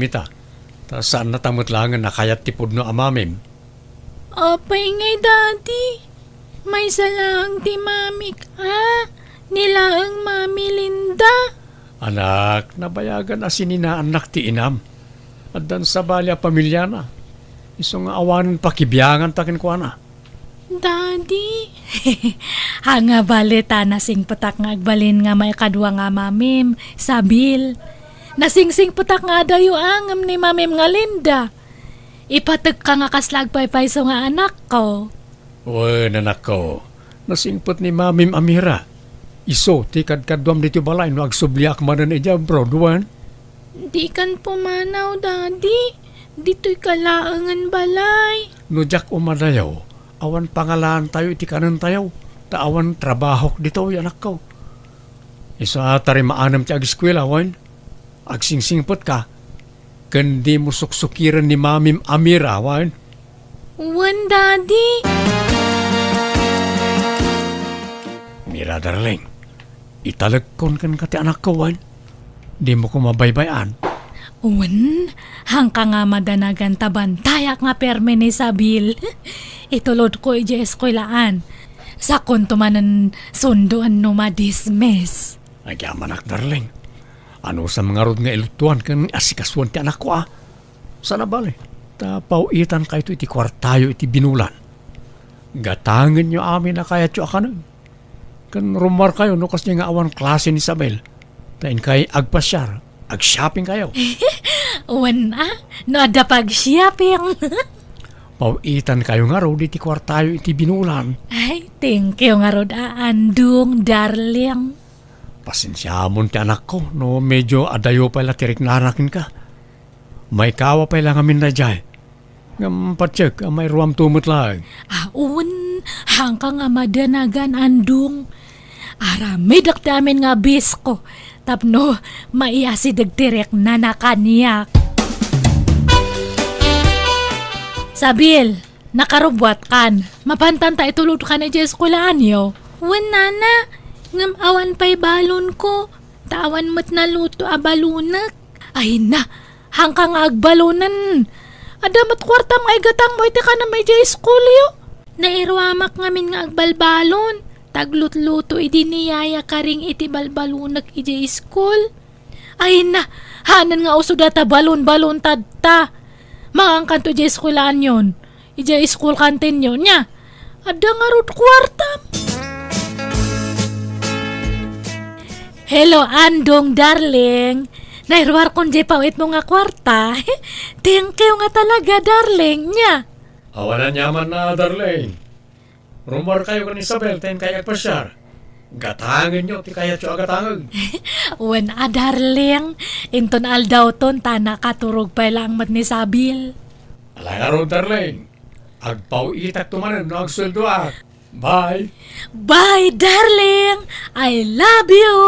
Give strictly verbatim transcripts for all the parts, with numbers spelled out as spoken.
ita. Ta saannata met laengen a kayat ti pudno a mamim. Apay ngay, Daddy? Maysa laeng ti mamik, a? Ni laeng Mami Linda. Anak, nabayagan a sininaannak ti inam. Addan sabali a pamiliana. Isu nga awanen pakibianganta kenkuana. Daddy, haan nga bale ta nasingpetak nga agbalin nga maikadua nga mamim, Isabel. Nasingsingpetak nga adayo a ngem ni mamim nga Linda. Ipatekka nga kasla agpaypayso nga anakko. Wen, anakko, nasingpet ni mamim a Mira. Isu ti kadkaduam ditoy balay no agsubliak manen idiay abroad, wen? Dikan pumanaw, Daddy. Ditoyka laengen balay. No diak umadayo, awan pangalaantayo iti kanentayo, ta awan trabahok ditoy, anakko. Isu a ta rimaanem ti ageskuela, wen? Agsingsingpetka, ken dimo suksukiren ni mamim a Mira, wen? Wen, Daddy. Mira, darling, italekkon kenka ti anakko, wen? Dimo koma baybay-an. Wen, haanka nga madanagan ta bantayak nga permi ni Isabel. Itulodko idiay eskuelaan. Sakonto manen sundoen no madismiss. Agyamanak, darling. Anusam ngarud nga iluttuan ken asikasuan ti anakko, a? Saan a bale, ta paw-itankayto iti kuartayo iti binulan. Gatangenyo amin a kayatyo a kanen. Ken rummuarkayo no kasdiay nga awan klase ni Isabel. Ta inkay agpasiar, agshoppingkayo. Wen a, no adda pag-shopping. Paw-itankayo ngarud iti kuartayo iti binulan. Ay, thank you ngarud a, Andong, darling. Pasensiamon ti anakko no medyo adayo pay la ti riknana kenka. Maikawa pay la ngamin daydiay. Ngem patiek a mairuamto met laeng. Awan, haanka nga madanagan, Andong. Aramidek ti amin nga bisko tapno maiasideg ti riknana kaniak. Isabel, nakarubbuatkan. Mapantanta itulodkan idiay eskuelaanyo. Wen, nana, ngem awan pay balonko, ta awan met naluto a balonek. Ay na, haanka nga agbalonen. Adda met kuartam nga igatangmo iti kanam idiay iskulyo. Nairuamak ngamin nga agbalbalon, ta aglutluto idi ni Yaya Karing iti balbalonek idiay iskul. Ay na, haanen nga uso data balon-balon tadta. Mangankanto idiay eskuelaanyon. Idiay school canteen-yo, nya. Adda ngarud kuartam. Hello, Andong, darling. Nairuarkon diay paw-itmo nga kuarta. Thank you nga talaga, darling, nya. Awan aniamanna, darling. Rummuarkayo ken Isabel ta inkay agpasiar. Gatangenyo ti kayatyo a gatangeg. Wen a, darling. Inton aldawton ta nakaturog pay laeng met ni Isabel. Ala ngarud, darling. Agpaw-itakto manen no agsueldoak. Bye. Bye, darling. I love you.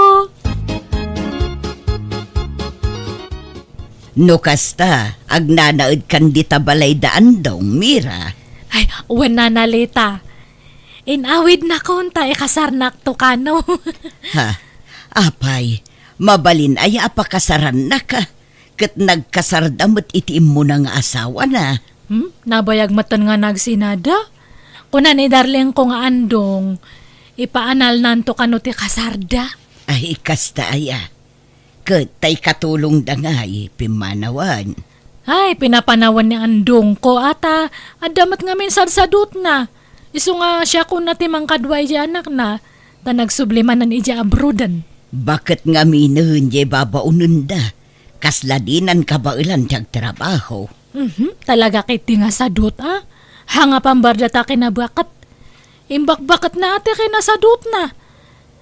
No kasta, agnanaedkan dita balay da Andong, Mira. Ay, wen, Nana Lita. Inawidnakon ta ikasarnakto kano. Ha? Apay, mabalin aya a pakasarannaka? Ket nagkasarda met iti immuna nga asawana. Hmm? Nabayag metten nga nagsinada? Kuna ni darlingko nga Andong, ipaanalnanto kano ti kasarda? Ay, kasta aya. Ket ta ikatulongda ngay, pimmanawan. Ay, pinapanawan ni Andongko, a, ta adda met ngamin sadsadutna. Isu nga siakon ti mangkadua idiay anakna, ta nagsubli manen idiay abroaden. Baket ngaminen diay babaonenda, kasla dinan kabaelan ti agtrabaho. Mhm, talaga ketdi nga sadut, a? Haan nga pambarda ta kinabaket. Imbakbaketna a ti kinasadutna.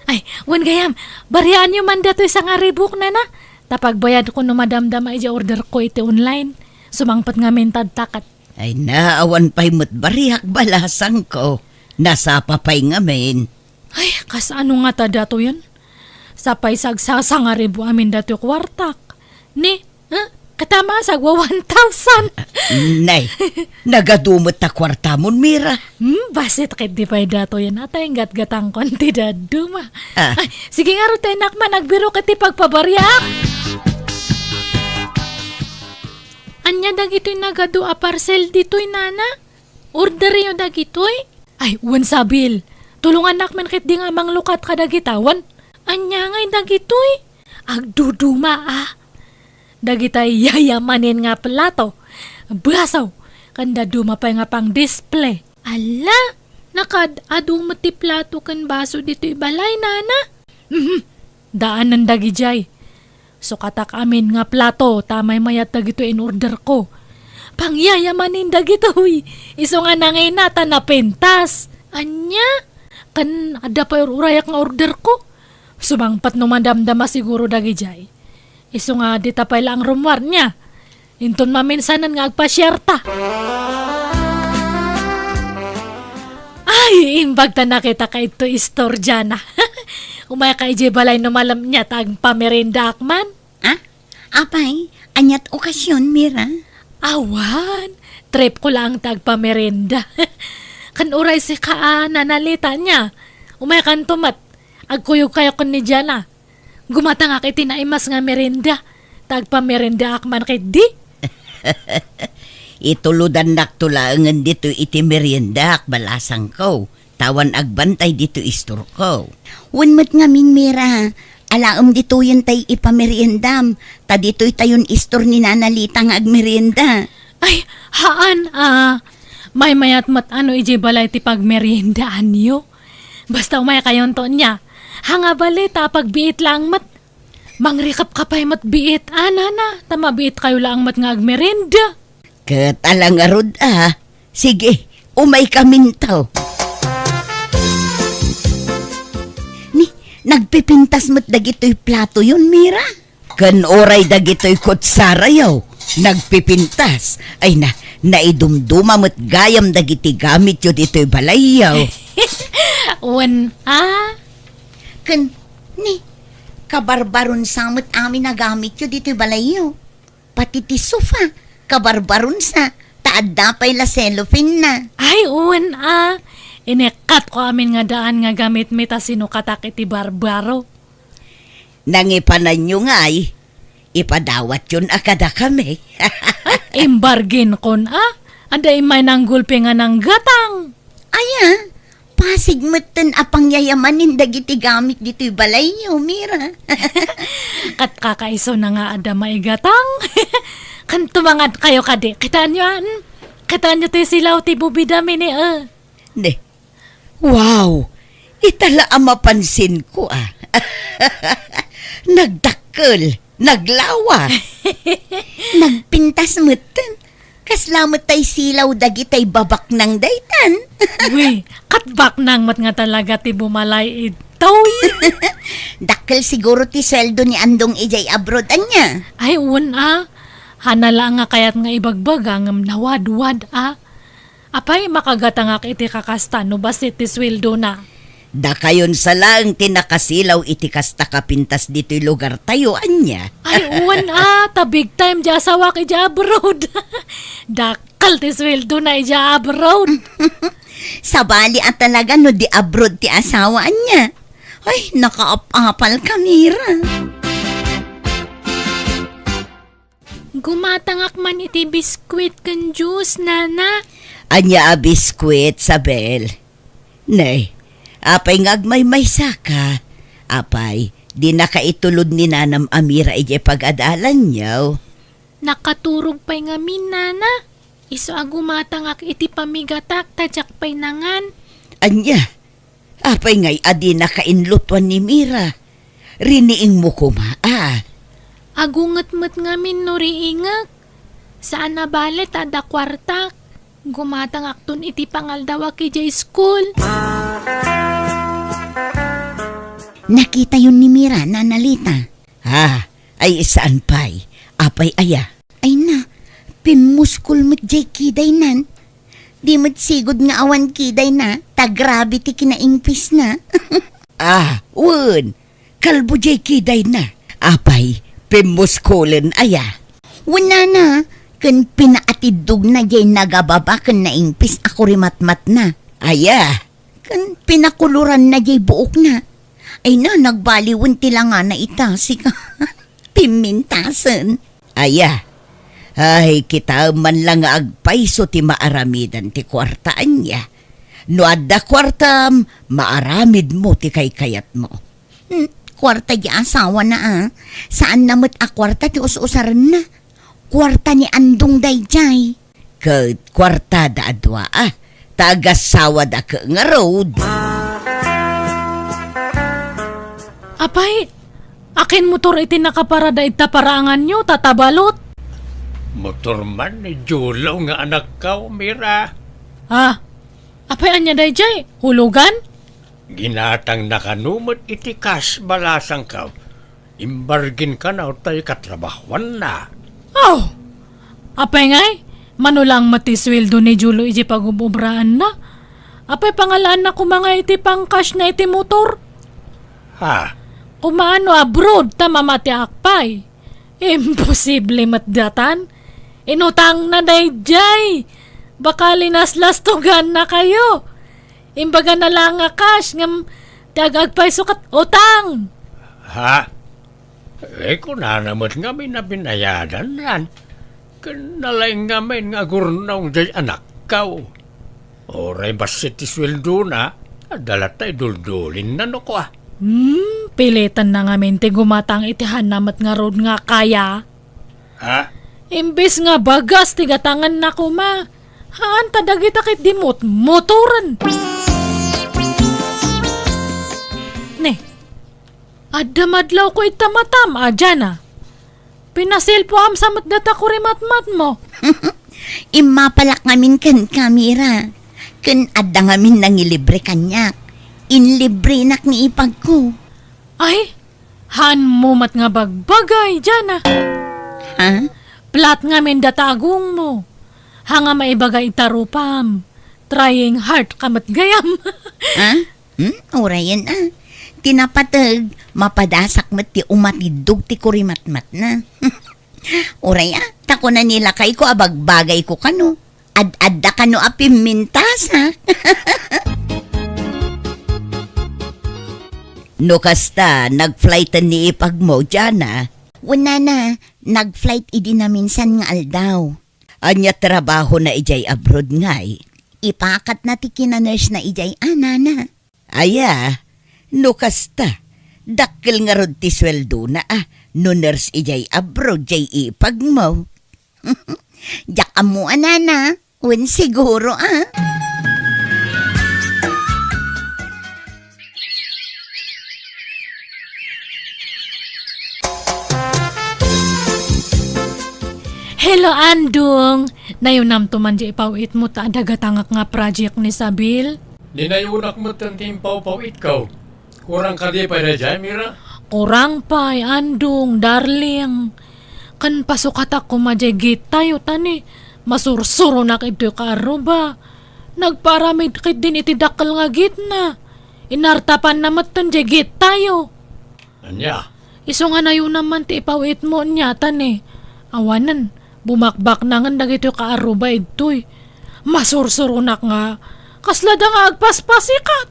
Ay, wen gayam, bariaanyo man datoy sangaribuk, Nana. Ta pagbayadko no madamdama idiay orderko iti online. Sumangpet ngamin tadta ket. Ay na, awan pay met bariak, balasangko. Nasapa pay ngamin. Ay, kasano ngata datoyen? Sapay sagsasangaribu amin datoy kuartak. Ni, eh, ket ama, sagwa one thousand. Nay, nagadu met ta kuartamon, Mira. Hmm, bassit ketdi pay datoyen a ta inggatgatangkon ti dadduma. Ah. Ay, sige ngarud ta, innak, man, agbirok iti pagpabariak. Ania dagitoy nagadu a parcel ditoy, nana? Orderyo dagitoy? Ay, wen, Sabel. Tulongannak man ketdi nga manglukat kadagita, wen? Ania ngay dagitoy? Agduduma, a. Dagitay yayamanen nga plato, baso, ken dadduma pay nga pang-display. Alla, nakaad-adu met ti plato ken baso ditoy balay, nana? Mhm. Daanen dagidiay. Sukatak amin nga plato ta maymayat dagitoy in-orderko. Pangyayamanen dagitoy. Isu nga nangina ta napintas. Ania? Ken adda pay ur-urayak nga orderko. Sumangpet no madamdama siguro dagidiay. Isu nga dita pay laeng rummuar, nia? Inton maminsanen nga agpasiarta. Ay, imbag ta nakitaka ditoy istorya na. Umayka idiay balay no malem, nia, ta agpameriendaak man. Ah? Apay, aniat okasion, Mira? Awan, tripko laeng ta agpamerienda. Ken uray sika a nanalita, nia. Umaykanto met. Agkuyogkayo ken ni Diana. Gumatangak iti naimas nga merienda, ta agpameriendaak man ketdi. Itulodannakto laengen ditoy iti meriendaak, balasangko, ta awan agbantay ditoy istorko. Wen met ngamin, Mira, alaem ditoyen tay ipameriendam, ta ditoy tayon istor ni Nana Lita nga agmerienda. Ay, haan, a. Maymayat met no idiay balay ti pagmeriendaanyo. Basta umaykayonto, nia. Haan nga bale ta pagbiit laeng met. Mangrikep ka pay met biit, a, nana, ta mabiitkayo laeng met nga agmerienda. Ket ala ngarud, a. Sige, umaykaminto. Ni, nagpipintas met dagitoy platoyon, Mira? Ken uray dagitoy kutsarayo, nagpipintas. Ay na, naidumduma met gayam dagiti gamityo ditoy balayyo. Wen, a? Ken, ni, kabarbaron sa met amin a gamityo ditoy balayyo. Pati ti sofa, kabarbaron sa, ta adda pay la cellophane na. Ay, wen, a. Inekkatko amin nga daan nga gamitmi ta sinukatak iti barbaro. Nangipananyo ngay, ipadawatyon a kadakami. Imbarginkon, a? Adda immay nanggulpi nga nanggatang. Aya, pasig metten a pangyayamanen dagiti gamit ditoy balayyo, Mira. Ket kakaisuna nga adda maigatang. Ken tumangadkayo kadi. Kitaenyo, a? Hmm? Kitaenyo ti silaw ti bubidami ni, a? Ne, Wow! Ita la a mapansinko, a. Nagdakkel, naglawa. Nagpintas metten. Kasla met tay silaw dagitay babaknang daytan. Wi, ket baknang met nga talaga ti bumalay idtoy. Dakkel siguro ti sueldo ni Andong idiay abroad, ania? Ay, wen, a. Haan la nga kayat nga ibagbaga ngem nawadwad, a. Apay, makagatangak iti kakasta no bassit ti sueldona? Dakayon sa laeng ti nakasilaw iti kasta kapintas ditoy lugartayo, ania? Ay, wen, a, ta big time di asawak iti abroad. Dakkel ti sueldona iti abroad. Sabali a talaga no di abroad ti asawa, ania? Ay, nakaap-apal ka, Mira. Gumatangak man iti biskuit ken juice, nana. Ania a biskuit, Sabel? Nay, apay nga agmaymaysaka? Apay, dinaka itulod ni nanam a Mira idiay pagadalanyo? Nakaturog pay ngamin, nana. Isu a gumatangak iti pamigatak ta diak pay nangan. Ania? Apay ngay a dinaka inlutuan ni Mira? Riniingmo koma, a? Agunget met ngamin no riingek. Saan a bale ta adda kuartak. Gumatangakton iti pangaldawak idiay school. Nakitayon ni Mira, Nana Lita. A, ay saan pay? Apay aya? Ay na, pimmuskol met jay kidaynan. Di met sigud nga awan kidayna, ta grabe ti kinaingpisna. A, wen, kalbo jay kidayna. Apay, pimmuskolen aya? Wen, nana, ken pinaatiddogna jay nagababa ken naingpis a kurimatmatna. Aya? Ken pinakoloranna jay buokna. Ay na, nagbaliwen ti langana ita, sika. Pimmintasen. Aya, Ay, kitaem man la nga agpayso ti maaramiden ti kuarta, ania? No adda kuartam, maaramidmo ti kaykayatmo. Hmm, kuarta di asawana, a. Saanna met a kuarta ti us-usarenna. Kuarta ni Andong daydiay. Ket kuartada a dua, a. Ta agasawada ket ngarud. Apay, akin motor iti nakaparada ita paraanganyo, tatabalot? Motor man ni Julo nga anakkaw, Mira. Ah, apay ania daydiay? Hulugan? Ginatangna kano met iti kas balasangkaw. Imbargin kano tay katrabahuanna. Oh! Apay ngay, mano lang met ti sueldo ni Julo iti pagub-ubraanna? Apay pangalaanna koma nga iti pangkasna iti motor? Ha? Kumaano abroad ta mamatiak pay? Imposible met datan. Inutangna daydiay. Baka linaslastuganna kayo. Imbagana lang nga cash ngem ti ag-agpayso ket utang. Ha? Eh, kunana met ngamin a binayadannan. Ken nalaing ngamin nga agurnong diay anakkaw. Uray bassit ti sueldona, adda latta iduldulinna no kua. Hmm, pilitanna ngamin ti gumatang iti haanna met ngarud nga kaya. Ha? Imbes nga bagas ti gatanganna koma, haan ta dagita ket di mot-, motoren. Ne, adda madlawko ita matam a, Jana. Pinasilpoam sa met data kurimatmatmo. Immapalak ngamin kenka, Mira. Ken adda ngamin nangilibre kaniak. Inlibrenak ni ipagko. Ay, haanmo met nga bagbagay, Jana. Ha? Plat ngamin data agongmo. Haan nga maibaga ita rupam. Trying hard ka met gayam. Ha? Hmm? Urayen a. Ti napateg, mapadasak met ti umatiddog ti kurimatmatna. Uray a, ta kuna ni lakayko a bagbagayko kano. Ad-adda kano a pimmintasak. No kasta, nag-flighten ni ipagmo, Jana? Wen nana, nag-flight idi naminsan nga aldaw. Ania trabahona idiay abroad ngay? Ipakatna ti kina-nurse na idiay a, nana. Aya, no kasta, dakkel ngarud ti sueldona a no nurse idiay abroad diay ipagmo. Diak ammo a, nana, wen siguro a. Hello, Andong! Nayunamto man diay ipaw-itmo ta adda gatangak nga project ni Sabil? Di nayunak metten ti impawpaw-itko. Kurang kadi pay daydiay, Mira? Kurang pay, Andong, darling. Ken pasukatak koma diay gittayo ta ni masursuronak idtoy kaarruba. Nagpaaramid ketdin iti dakkel nga gitna. Inartapanna metten diay gittayo. Ania? Isu nga nayunam man ti ipaw-itmo nia ta ni. Awanen, bumakbaknangen dagitoy kaarruba idtoy. Masursuronak nga, kasla da nga agpaspasikat.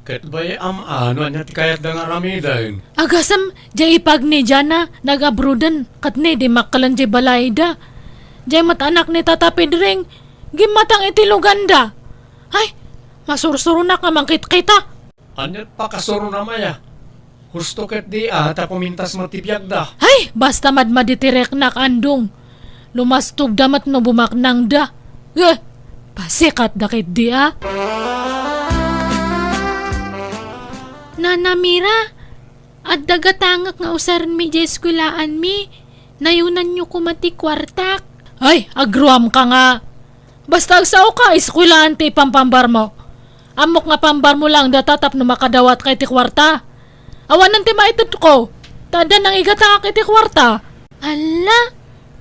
Ket bay-am a no ania ti kayatda nga aramiden. Agasem, diay ipag ni Jana, nag-abroaden, ket ni dimmakkelen diay balayda. Diay met anak ni Tata Pedring, gimmatang iti luganda. Ay, masursuronak nga mangkitkita. Aniat pakasurona maya? Husto ketdi a ta pumintas met ti biagda. Ay, basta madmadi ti riknak, Andong. Lumastogda met no bumaknangda. Eh, pasikatda ketdi a. Nana Mira, adda gatangak nga usarenmi diay eskuelaanmi. Nayunanyo koma ti kuartak. Ay, agruamka nga. Basta agsaoka, eskuelaan ti ipampambarmo. Ammok nga pambarmo laeng data tapno makadawatka iti kuarta. Awanen ti maitedko, ta adda nangigatangak iti kuarta. Alla,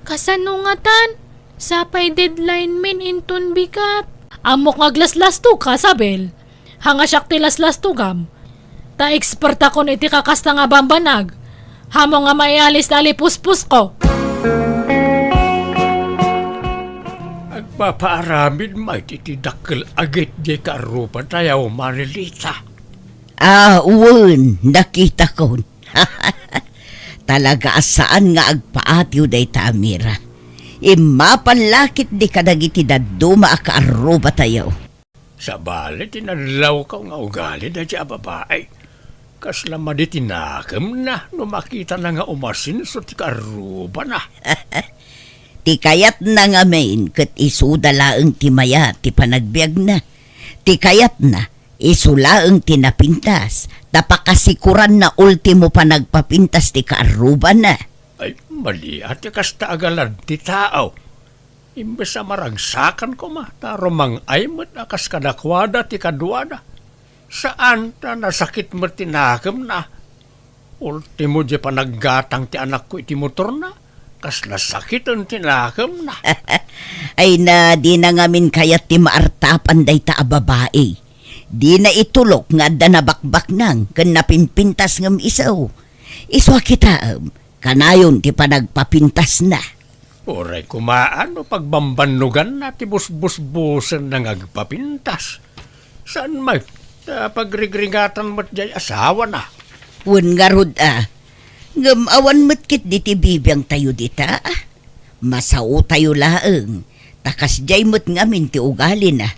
kasano ngatan? Sapay deadline min inton bigat. Ammok nga aglaslastogka, Sabel. Haan nga siak ti laslastogam. Ta ekspertakon iti kakasta nga bambanag. Ammok nga maialis ti alipuspusko. Agpapaaramid met iti dakkel a git diay kaarrubatayo, Marilita. Ah, wen, nakitakon. Talaga a saan nga agpaatiw dayta a Mira. Immapan la ketdi kadagiti dadduma a kaarrubatayo. Sabali ti nadlawko nga ugali daydiay a babai. Kasla madi ti nakemna no makitana nga umasenso ti kaarrubana. Ti kayatna ngamin ket isuda laeng ti mayat ti panagbiagna. Ti kayatna, isu laeng ti napintas, ta pakasikuranna ultimo panagpapintas ti kaarrubana. Ay, mali a ti kasta a galad ti tao. Imbes a maragsakan koma, ta rumang-ay met a kas kadakuada ti kaduada. Saan ta nasakit met ti nakemna. Ultimo, diay panaggatang ti anakko iti motorna, kas nasakiten ti nakemna. Ay na, dina ngamin kayat ti maartapan dayta a babai. Dina itulok nga adda nabakbaknang ken napimpintas ngem isu. Isu a kitaem, kanayon ti panagpapintasna. Uray koma no pagbambannoganna ti busbusbusenna nga agpapintas. Saan met ta pagrigringatan met diay asawana. Wen ngarud a, ngem awan met ketdi ti bibiangtayo dita. Masaotayo laeng, ta kasdiay met ngamin ti ugalina.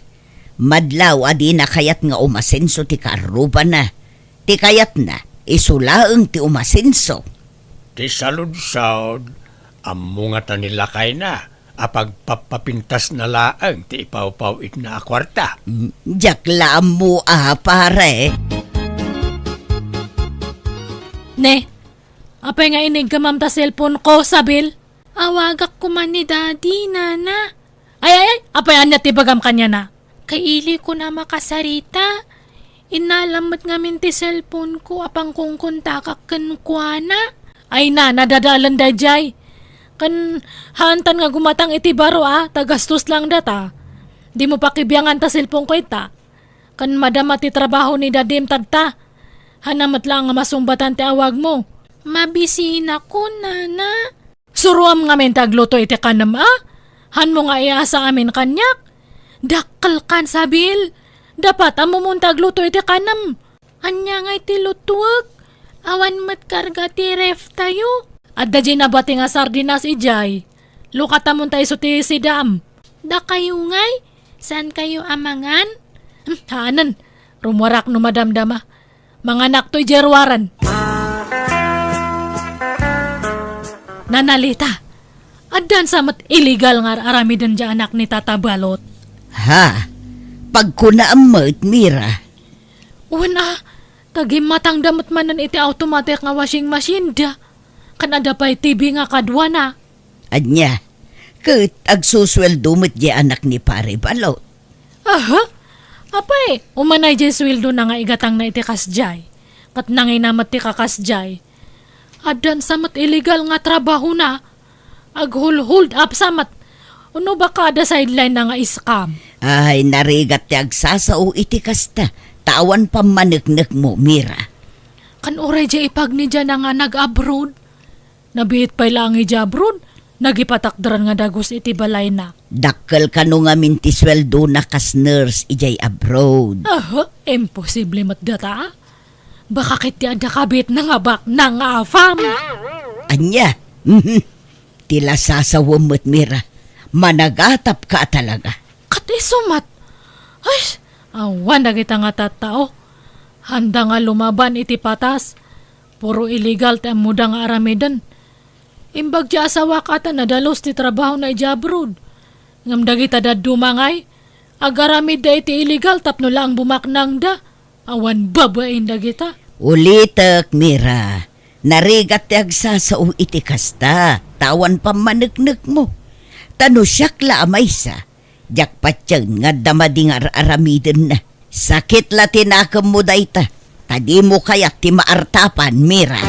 Madlaw a dina kayat nga umasenso ti kaarrubana. Ti kayatna, isu laeng ti umasenso. Ti saludsod, ammo ngata ni lakayna a pagpappapintasna laeng ti ipawpaw-itna a kuarta. Mm, diak la ammo a, pare. Ne, apay nga iniggamam ta cellphone ko, Sabil? Awagak koma ni Daddy, Nana. Ay, ay, ay, apay ania ti ibagam kaniana? Kailikon a makasarita. Innalam met ngamin ti cellphone ko a pangkongkontakak kenkuana. Ay na, nadadalan daydiay. Ken haantan nga gumatang iti baro a, ta gastos lang data. Dimo pakibiangan ta cellphone ko ita. Ken madama ti trabaho ni Dadim tadta. Haanna met laeng a masungbatan ti awagmo. Mabisinakon, Nana. Suroam ngamin ti agluto iti kanem a? Haanmo nga iasa amin kaniak? Dakkelkan, Sabil. Dapat ammomon ti agluto iti kanem. Ania ngay ti lutuek? Awan met karga ti ref tayo. Adda diay nabati nga sardinas idiay. Lukatamon ta isu ti sidam. Dakayo ngay? Saan kayo a mangan? Hmm, haanen. Rummuarak no madamdama. Manganakto idiay ruaren. Nanalita, addan sa met illegal nga ar-aramiden diay anak ni Tata Balot? Ha? Pagkunaam met, Mira. Wen a, ta gimmatangda met manen iti automatic nga washing machine da. Ken adda pay T V nga kaduana. Ania, ket agsusueldo met diay anak ni Pare Balot? Aha? Apay, umanay diay sueldona nga igatangna iti kasdiay. Ket nangina met ti kakasdiay. Addan sa met illegal nga trabahona. Aghul-hold up sa met. Uno baka adda sideline na nga scam. Ay, narigat ti agsasao iti kasta. Ta awan pammaneknekmo, Mira. Kan uray diay ipagnidiana nga nag-abroad. Nabiit pay laeng idiay abroad, nagipatakderan nga dagus iti balayna. Dakkel kano ngamin ti sueldona kas nurse idiay abroad? Aha, imposible met data, a? Baka ket ti adda kabitna nga baknang nga afam. Ania? Mhm. Ti la sasawem met, Mira. Managatapka a talaga. Ket isu met. Ay, awan dagita nga tattao. Haanda nga lumaban iti patas. Puro illegal ti ammoda nga aramiden. Imbag ti asawak a ta nadalus ti trabahona idiay abroad. Ngem dagita dadduma ngay, agaramidda iti illegal tapno laeng bumaknangda. Awan babain dagita. Ulitek, Mira, narigat ti agsasao iti kasta, ta awan pammaneknekmo. Ta no siak la a maysa, diak patien nga adda madi nga ar-aramidenna. Sakit la ti nakemmo dayta, ta dimo kayat ti maartapan, Mira.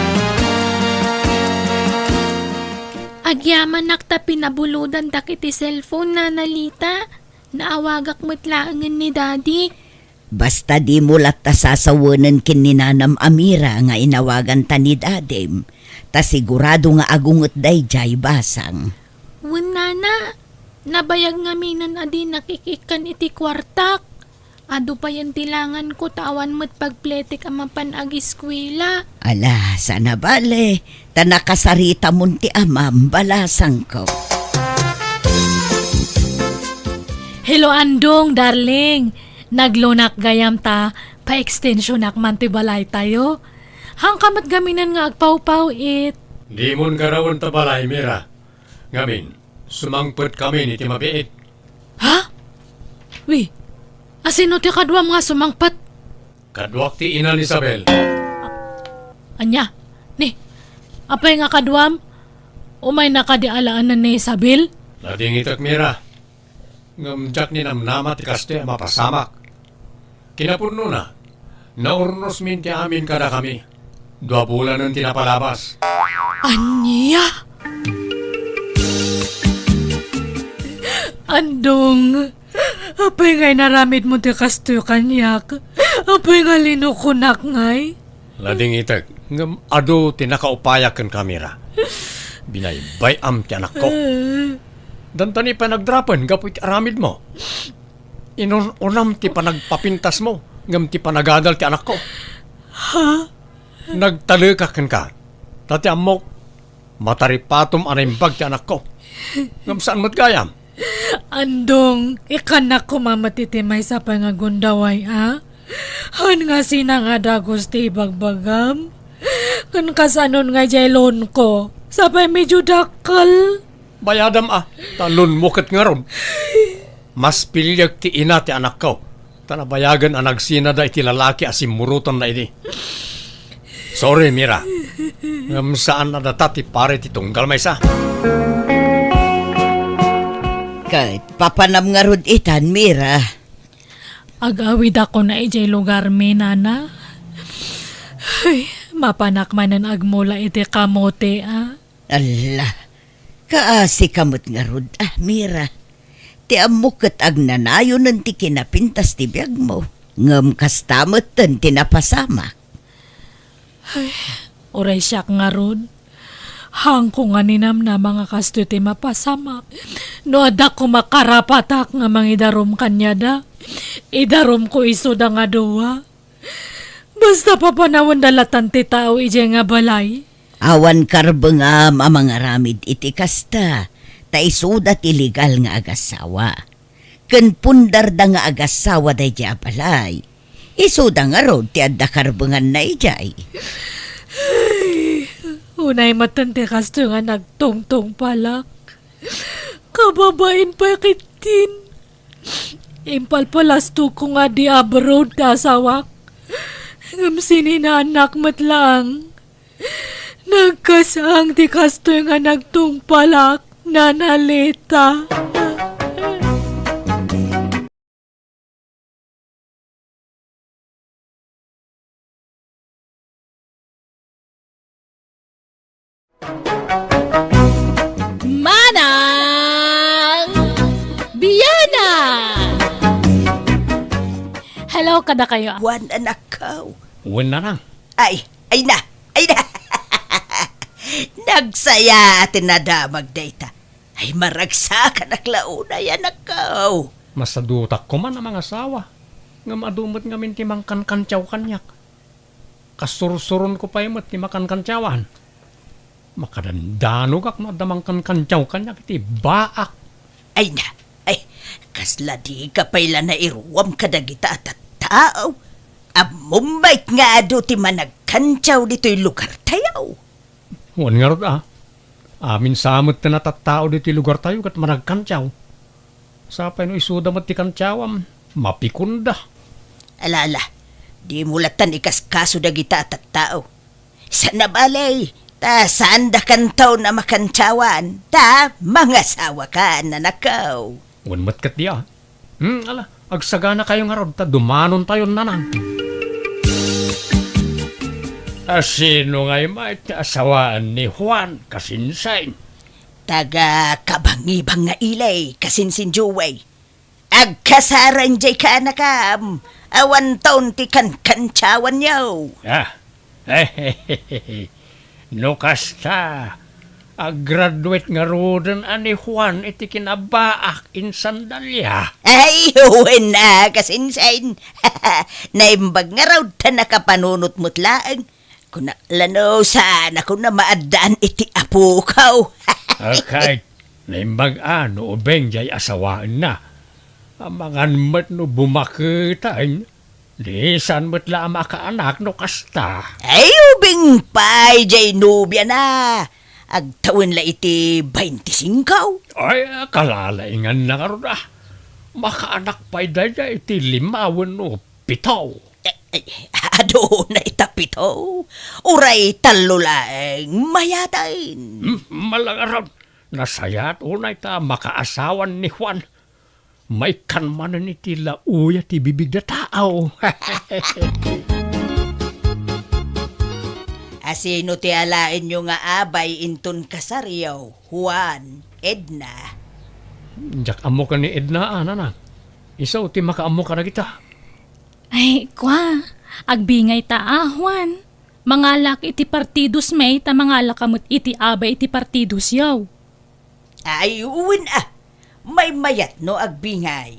Agyamanak ta pinabulodantak iti cellphone, Nana Lita. Naawagak met laengen ni Daddy. Basta dimo latta sasawenen ken ni Nanam a Mira nga inawaganta ni Dadim, ta sigurado nga agunget daydiay basang. Wen, Nana, nabayag ngaminen a dinak ik-ikkan iti kuartak. Adu payen ti langanko ta awan met pagpletek a mapan agiskuela. Ala, saan a bale, ta nakasaritamon ti amam, balasangko. Lo Andong, darling, naglonak gayam ta pa-extensionak man ti balaytayo. Hangka met gaminen nga agpawpaw-it. Dimon garawen ta balay, Mira. Ngamin, sumangpetkami iti mabiit. Ha? Wi, asino ti kaduam nga sumangpet? Kaduak ti ina ni Isabel. Ania? Ni, apay nga kaduam? Umayna kadi alaenen ni Isabel? Nadingitek, Mira. Ngem diak ninamnama ti kastoy a mapasamak. Kinapudnona, naurnosmin ti amin kadakami. Dua bulanen ti napalabas. Ania? Andong, apay nga inaramidmo ti kastoy kaniak? Apay nga linukonak ngay? Nadingitek, ngem adu ti nakaupayak kenka, Mira. Binaybay-am ti anakko. Dantani pay nagdrapen gapu iti aramidmo. Inun-unam ti panagpapintasmo, ngem ti panagadal ti anakko. Ha? Nagtalekak kenka. Ta ti ammok, mataripatom a naimbag ti anakko. Ngem saan met gayam? Andong, ikkannak koma met iti maysa pay nga gundaway, a? Haan nga sina nga dagus ti ibagbagam? Ken kasanon nga idiay loanko? Sapay medyo dakkel. Bayadam a, ta loanmo ket ngarud. Maspiliek ti ina ti anakko, ta nabayagen a nagsinada iti lalaki a simmurotanna idi. Sorry, Mira. Ngem saan a data ti pare ti tunggal maysa. Ket papanam ngarud itan, Mira. Agawidakon a idiay lugarmi, nana. Ay, mapanak manen agmula iti kamote, a? Alla, kaasika met ngarud, a, Mira. Ti ammok ket agnanayonen ti kinapintas ti biagmo, ngem kasta metten ti napasamak. Ay, uray siak ngarud. Haanko nga ninamnama nga kastoy ti mapasamak. No adda koma karapatak nga mangidarum kaniada, idarumko isuda nga dua. Basta papanawenda latan ti tao idiay nga balay. Awan karbengam a mangaramid iti kasta, ta isuda ti legal nga agasawa. Ken pundarda nga agasawa daydiay a balay. Isuda ngarud ti adda karbenganna idiay. Ay, unay metten ti kastoy nga nagtungtungpalak. Kababain pay ketdin. Impalpalastogko nga di abroad ti asawak. Ngem sininaannak met laeng. Nagkasang ti kastoy nga nagtungpalak, Nana Leta. Manang Biana! Hello kadakayo. Wen, anakko. Wen, nanang. Ay, ay na, ay na. Nagsaya ti nadamag dayta. Ay, maragsakanak la unay, anakko. Masadutak koman a mangasawa. Ngem adu met ngamin ti mangkankantsaw kaniak. Kasursuronko pay met ti makankantsawan. Makadandanogak no adda mangkankantsaw kaniak iti baak. Ay na, ay, kasla dika pay la nairuam kadagita a tattao. Ammom met nga adu ti managkantsaw ditoy lugartayo. Wen ngarud a, amin sa met ti natattao ditoy lugartayo ket managkantsaw. Sapay no isuda met ti kantsawam, mapikonda. Ala, ala, dimo latan ikaskaso dagita a tattao. Saan a bale, ta saanda kantaon a makantsawan, ta mangasawaka, anakko. Wen met ketdi a. Hmm, ala, agsaganakayo ngarud ta dumanontayon, nanang. A, sino ngay met ti asawaan ni Juan, kasinsin? Taga Kabangibang nga ili, kasinsin Joey. Agkasaraen jay kaanakam, awan taon ti kankantsawanyo. Ah, no kasta, aggraduate ngaruden a ni Juan iti kinabaak insan Dalia. Ay, wen a, kasinsin. Naimbag ngarud ta nakapanunot met laeng. Kunak la no saan a kuna maaddaan iti apoko. Okay. Naimbag a no ubing jay asawaenna. Amangan met no bumaketen, di saan met la a makaanak no kasta. Ay, ubing pay, jay nobiana. Agtawen la iti baintisingko. Ay, kalalaingan na ngarud, ah. Makaanak pay dayta iti lima wenno pito. Eh, eh, adu na ita pito. Uray tallo laeng mayaten. Hmm, malangaron. Nasayaat unay ta makaasawan ni Juan. Maikkan manen iti lauya ti bibig da tao. Asino ti alaenyo nga abay inton kasaryo, Juan, Edna? Diak ammo ken ni Edna, a, nanang. Isu ti makaammo kadagita. Ay, kua, agbingay ta, a, Juan. Mangalak iti partidos may ta mangalak ka met iti abay iti partidosyo. Ay, wen a, maymayat no agbingay.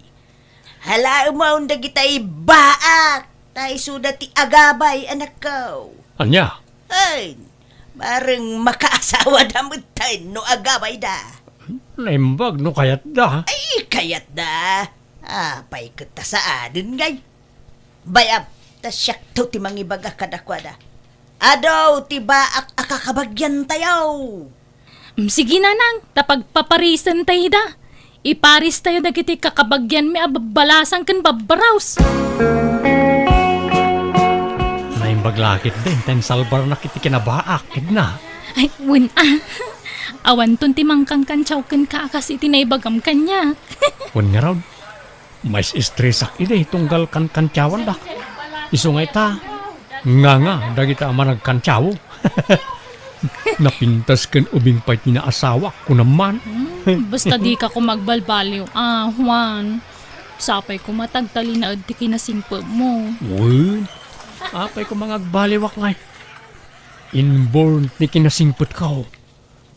Halaemon dagitay baak, ta isuda ti agabay, anakko. Ania? Ay, bareng makaasawada metten no agabayda. Naimbag no kayatda. Ay, kayatda. Apay ket ta saanen ngay? Bayam, ta siakto ti mangibaga kadakuada. Adu ti baak a kakabagiantayo. Mm, sige, nanang, ta pagpaparisentayo da. Iparistayo dagiti kakabagianmi a babbalasang ken babbaraos. Naimbag la ketdi ta insalbarnak iti kinabaak, Edna. Ay, wen a. Awanton ti mangkankantsaw kenka a kas iti naibagam kaniak. Wen ngarud, mais-estresak idi tunggal kankantiawandak. Isu nga ita, nganga dagita a managkantiaw. Napintas ken ubing pay ti naasawak, kunam man. Hmm, basta dika koma agbalbaliw, a, Juan. Sapay koma ta agtalinaed ti kinasingpetmo. Wen, apay koma nga agbaliwak ngay? Inborn ti kinasingpetko.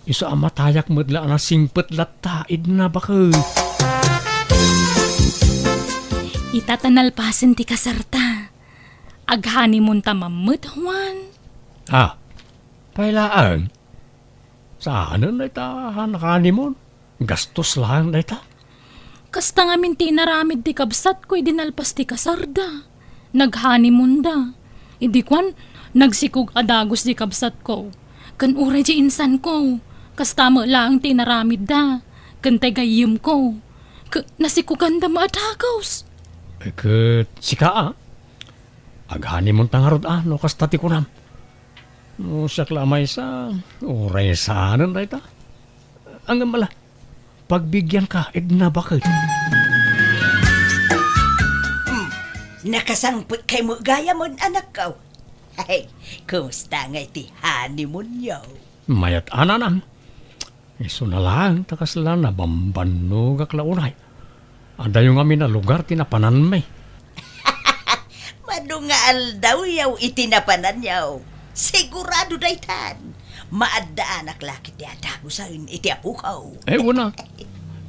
Isu a matayak met la a nasingpet latta, Edna, baket. Ita ta nalpasen ti kasarta. Aghoneymoonta man met, Juan. A, pay laeng? Saanen dayta a nag-honeymoon? Gastos laeng dayta. Kasta ngamin ti inaramid ti kabsatko idi nalpas ti kasarda. Nag-honeymoonda. Idi kuan, nagsikog a dagus ti kabsatko. Ken uray di insanko, kasta met laeng ti inaramidda. Ken tay gayyemko, ke-, nasikoganda met a dagus. Eh, ket sika, a? Ag-honeymoonta ngarud, a, no kasta ti kunam. No siak la a maysa, uray saanen dayta. Ngem ala, pagbigianka, Edna, baket. Hmm, nakasangpetkay met gayam, anakko. Hey, kumusta ngay ti honeymoonyo? Mayat a, nanang. Isuna laeng ta kasla nabambannogak la unay. Adayo ngamin a lugar ti napananmi. Madu nga aldawyo iti napananyo. Sigurado daytan. Maaddaanak la ketdi a dagusen iti apoko. Eh, wen a.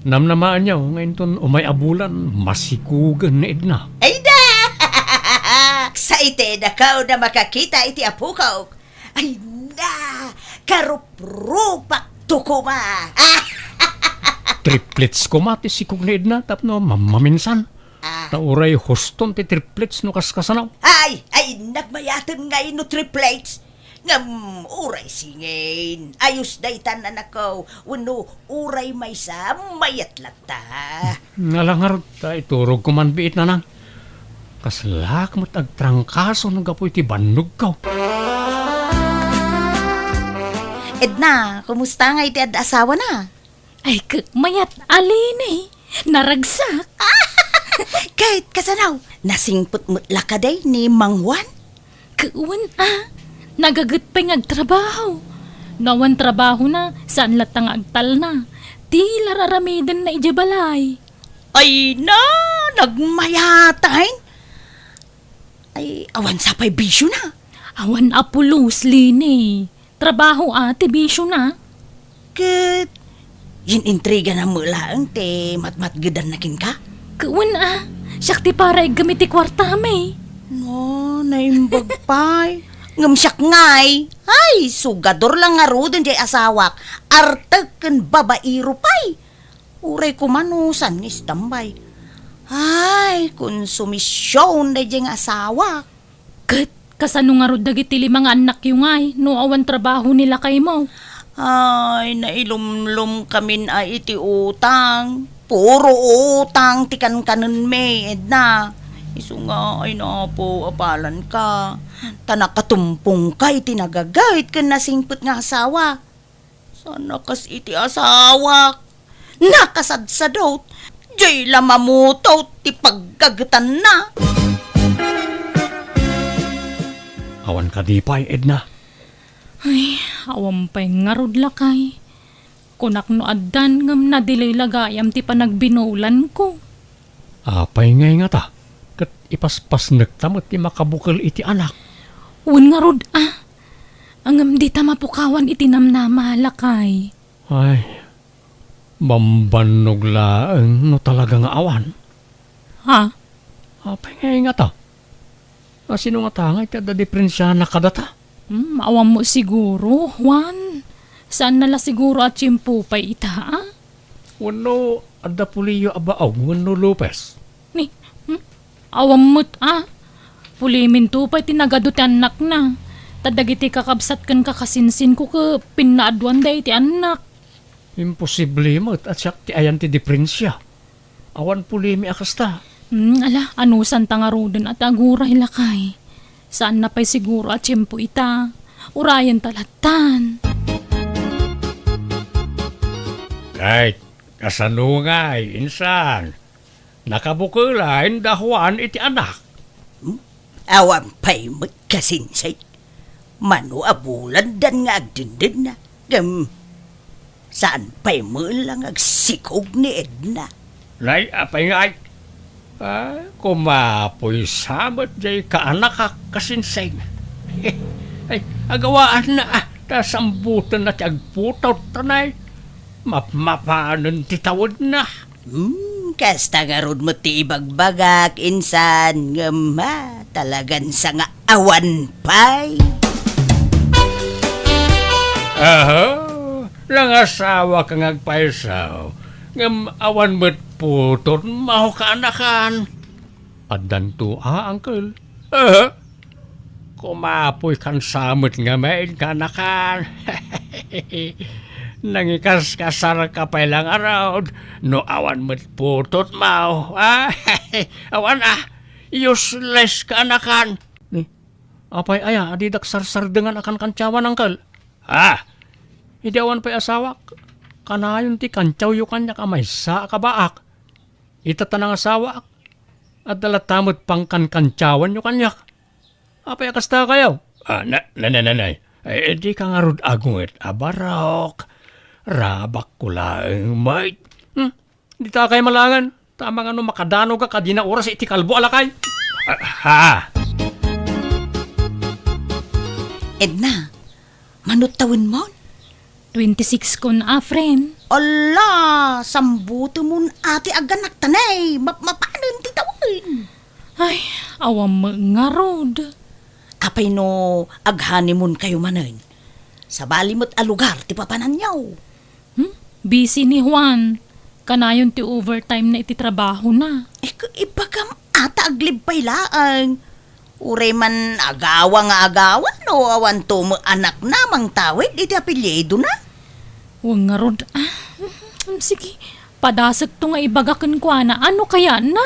Namnamaenyo nga inton umay a bulan, masikogen ni Edna. Ay da! Excited ako na makakita iti apoko. Ay na, karuprupak to koma. Triplets koma ti sikog ni Edna tapno mam-, maminsan. Ah. Ta uray huston ti triplets no kaskasano. Ay, ay, nagmayaten ngay no triplets. Ngem uray singin, ayos daytan, anakko. Wenno uray maysa, mayat latta. Ala ngarud, ta iturogko man biit, nanang. Kaslak met agtrangkaso no gapu iti bannogko. Edna, kumusta ngay ti adda asawana? Ay, ket mayat a Leni, naragsak. Ket kasano, nasingpet met la kadi ni Mang Juan? Ket wen a, nagaget pay nga agtrabaho. No awan trabahona, saan latta nga agtalna. Ti la raramidenna idiay balay. Ay na, nagmayat a. Ay, awan sa pay bisiona. Awan a pulos, Leni. Trabaho a ti bisiona. Ket, yin-intrigana met laeng ti matmatgedanna kenka? Ket wen a, siak ti para iggem iti kuartami. No, naimbag pay. Ngem siak ngay, ay, sugador la ngaruden diay asawak. Artek ken babaero pay. Uray koma no saan nga istambay. Ay, konsumision daydiay nga asawak. Ket kasano ngarud dagiti lima nga annakyo ngay no awan trabaho ni lakaymo? Ay, nailumlomkamin a iti utang. Puro utang ti kankanenmi, Edna. Isu nga, ay, napo, apalanka. Ta nakatumpongka iti nagagayt ken nasingpet nga asawa. Saan a kas iti asawak. Nakasadsadot. Diay la mamutot ti paggagetanna. Awan kadi pay, Edna? Ay, awan pay ngarud, lakay. Kunak no addan ngem nadelay la gayam ti panagbinulanko. Apay ngay ngata? Ket ipaspasnekta met ti makabukel iti anak. Wen ngarud a. Ngem dita mapukawan iti namnama, lakay. Ay, bambannog laeng no talaga nga awan. Ha? Apay ngay ngata? A, sino ngata nga iti adda diprensiana kadata? Hmm, awan mo siguro, Juan. Saan na la siguro a tiempo pay ita, a? Wenno adda puliyo a baog wenno Lopez? Ni, hmm? Awan met, a? Puliminto pay ti nagadu ti annakna. Ta dagiti kakabsat ken kakasinsinko ket pinnaaduanda iti annak. Imposible met a siak ti ayan ti diprensia. Awan pulimi a kasta. Hmm, ala, anusanta ngaruden a ti aguray, lakay. Saan na pay siguro a tiempo ita. Urayenta lattan. Kay, kasano ngay, insan? Nakabukela inda Juan iti anak? Hmm? Awan pay met kasinsay. Mano a bulandan nga agdindinna. Ngem, saan pay met la nga agsikog ni Edna. Nay, apay ngay? Ay, kumapoy sa met jay kaanakak kasinsay. Ay, agawaanna, a, ta sambutenna ti agputot, ta nay, mapmapanen ti tawedna. Hmm, kasta ngarud met ti ibagbagak, insan, ngem, ha, talagan sa nga awan pay. Aha, nangasawaka nga agpayso, ngem awan met putot, maw kaanakan. Addanto a, uncle. Aha. Kumapoy kan sa met ngamin kaanakan. Nangikaskasarka pay la ngarud no awan met putot, maw. Ah, awan a. Useless kaanakan. Ni, apay aya a didak sarsardengan a kankantsawan, uncle? Ah, idi awan pay asawak, kanayon ti kantsawyo kaniak a maysa a kabaak. Ita ta nangasawaak, adda latta met pangkankantsawanyo kaniak. Apay a kasta kayo? Ah, na, na, na, na, na. Ay, dika ngarud agunget a barok. Rabakko laeng met. Hmm? Dita kay malangan. Ta mangano makadanog a kadina oras iti kalbo a lakay? Ah, ha? Edna, mano tawenmon? Twenty-six kon a, friend. Ala, sambutemon a ti aganakta, nay. Mapmapanen ti tawen. Ay, awan met ngarud. Apay no ag-honeymoon kayo manen? Sabali met a lugar ti papananyo. Hmm? Busy ni Juan. Kanayon ti overtime na iti trabaho na. Eh, ku-, ibagam a ta ag-leave pay laeng. Uray man agawa nga agawa no awanto met anakna mangtawid iti apelyido na. Wen ngarud, ah, sige, padasekto nga ibaga kenkuana, ano kayatna?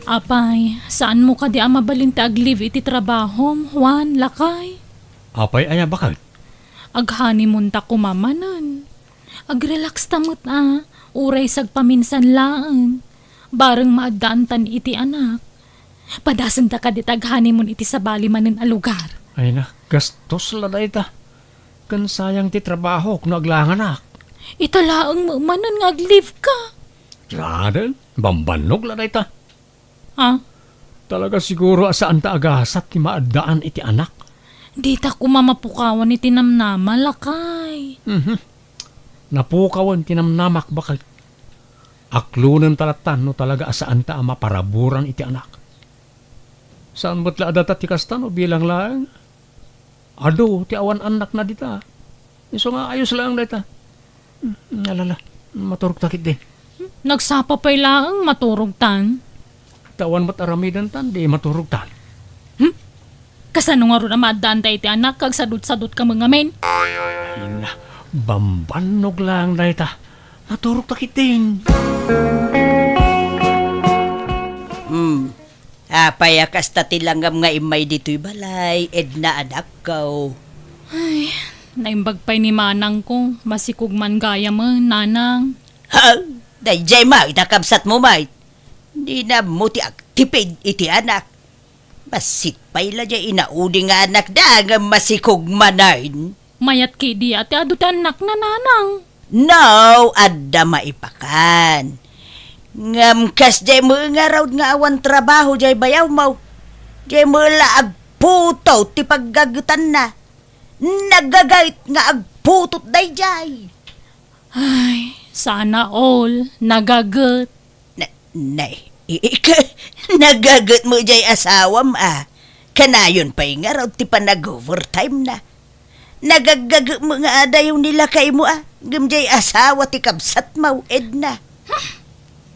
Apay, saan mo kadi a mabalin ti ag-leave iti trabahom, Juan, lakay? Apay aya, baket? Ag-honeymoon ta koma manen. Ag-relax ta met a, uray sagpaminsan laeng. Bareng maaddaantan iti anak. Padasenta kadi ta ag-honeymoon iti sabali manen a lugar. Ay na, gastos la dayta. Ken sayang ti trabahok no aglanganak. Ita laeng met manen nga ag-leave ka. Saanen, bambannog la dayta. Ah? Talaga siguro a saan ta agasat ti maaddaan iti anak. Dita koma mapukawan iti namnama, lakay. Mhm. Napukawan ti namnamak, baket. Aklonen ta lattan no talaga a saan ta a maparaburan iti anak. Saan met la a data ti kasta no bilang laeng? Adu ti awan annakna dita. Isu nga ayos laeng dayta. Hmm, alala, maturog ta ketdi. Nagsapa pay laeng maturogtan. Ta awan met aramidentan, di maturogtan. Hmm? Kasano ngarud a maaddaanta iti anak, agsadutsadutka met ngamin? Ay na, bambannog laeng dayta. Maturogta ketdin. Hmm. Apay a kasta ti langam nga immay ditoy balay, Edna, anakko? Ay, naimbag pay ni manangko, masikog man gayamen, nanang. Ha? Daydiay met, ita kabsatmo met. Dina ammo ti agtipid iti anak. Bassit pay la diay inaudi nga anakda, ngem masikog manen. Mayat ketdi a ti adu ti annakna, nanang. No, adda maipakan. Ngem kasdiay met ngarud nga awan trabaho diay bayawmo. Diay met la agputot ti paggagetanna. Nagaget nga agputot daydiay. Ay, sana all nagaget. Na, nay, i-, ika, nagaget met diay asawam a. Kanayon pay ngarud ti panag-overtime na. Nagaggaget met nga adayo ni lakaymo a. Ngem diay asawa ti kabsatmo, Edna.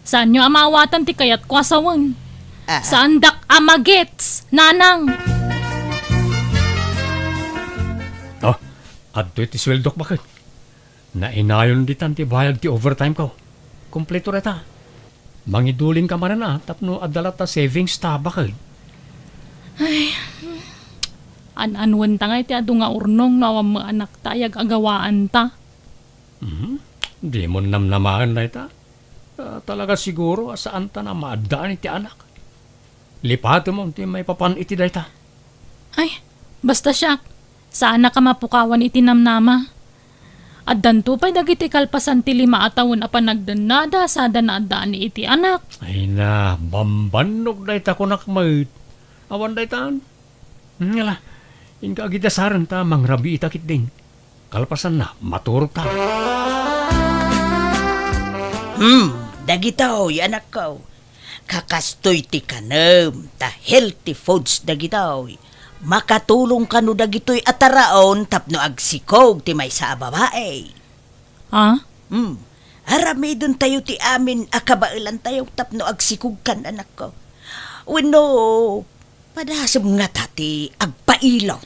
Saanyo a maawatan ti kayatko a sawen. Ah, ah. Saandak a magets, nanang. Oh, adtoy ti sueldok baket. Nainayon ditan ti bayad ti overtime ko. Kompleto dayta. Mangidulinka manen a tapno adda latta savings ta baket. Ay, an-anwenta ngay ti adu nga urnong no awan met anakta ay ag-agawaanta. Mhm. Dimon namnamaen dayta. Ah, talaga siguro a saanta a maaddaan iti anak. Lipatem ti maipapan iti dayta. Ay, basta siak, saannak a mapukawan iti namnama. Addanto pay dagiti kalpasan ti lima a tawen a panagdennada sada naaddaanmi iti anak. Ay na, bambannog dayta kunak met. Awan daytan. Ngala, inka agidasaren ta mangrabiita ketdin. Kalpasanna, maturogta. Hmm, dagitoy, anakko. Kakastoy ti kanem, ta healthy foods dagitoy. Makatulong kano dagitoy a taraon tapno agsikog ti maysa a babai. Ah? Hmm, aramidentayo ti amin a kabaelantayo tapno agsikogkan, anakko. Wenno, padasem ngata ti agpailot?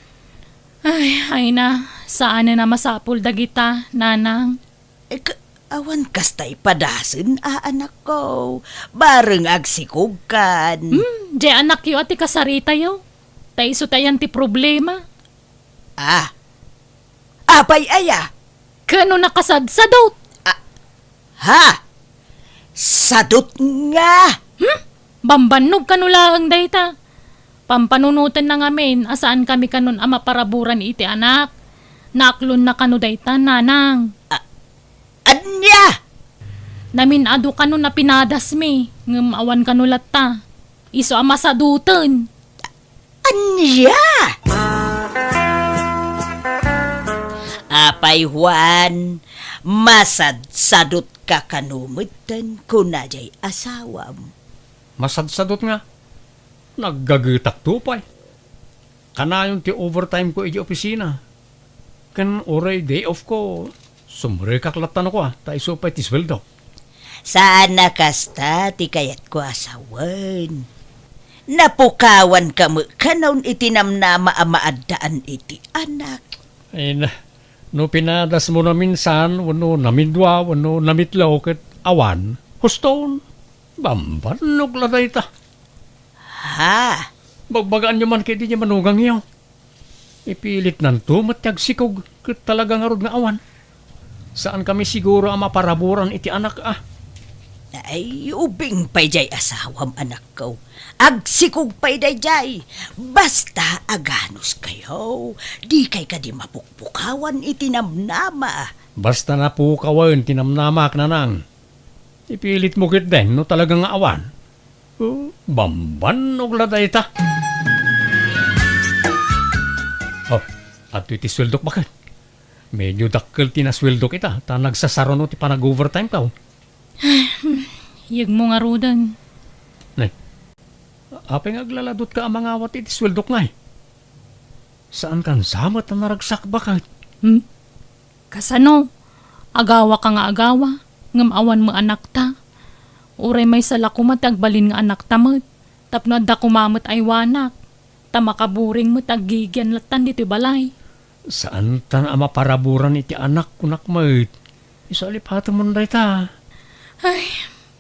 Ay, ay na, saanen a masapul dagita, nanang. Eh, ka-, awan kasta ipadasen a, anakko. Bareng agsikogkan. Hmm, diay anakyo a ti kasaritayo. Ta isu ti ayan ti problema. Ah. Apay aya? Kano nakasadsadot. Ah. Ha? Sadot nga? Hmm? Bambannog kano laeng dayta. Pampanunotenna ngamin a saankami kanon a maparaburan iti anak. Naaklonna kano dayta, nanang. A-, ania? Namin-adu kano a pinadasmi, ngem awan kano latta. Isu a masadoten. Ania? Apay, Juan, masadsadotka kano metten, kuna diay asawam. Masadsadot nga? Naggagetakto pay. Kanayon ti overtime ko iti opisina. Ken uray day off ko, sumrekak latta no kua, ta isu pay ti sueldo. Saan a kasta ti kayatko a sawen. Napukawanka met kanon iti namnama a maaddaan iti anak. Ay na, no pinadasmo naminsan, wenno namidua, wenno namitlo, ket awan, huston, bambannog la dayta. Ha? Bagbagaanyo man ketdi diay manugangyo. Ipilitnanto met ti agsikog, ket talaga ngarud nga awan. Saankami siguro a maparaburan iti anak a. Ay, ubing pay diay asawam, anakko. Agsikog pay daydiay. Basta aganuskayo, dikay kadi mapukpukawan iti namnama. Basta napukawen ti namnamak, nanang. Ipilitmo ketdin no talaga nga awan. Oh, bambannog la dayta. Oh, adtoy ti sueldok baket. Medyo dakkel ti nasueldok ita, ta nagsasaruno ti panag-overtime ko. Yegmo ngaruden. Nay, apay nga aglaladotka a mangawat iti sueldok ngay? Saankan sa met a naragsak baket? Hmm? Kasano? Agawaka nga agawa, ngem awan met anakta. Uray maysa la koma ti agbalin nga anakta met, tapno adda koma met aywanak, ta makaburing met aggigian lattan ditoy balay. Saantan a maparaburan iti anak, kunak met. Isu a lipatemon dayta. Ay,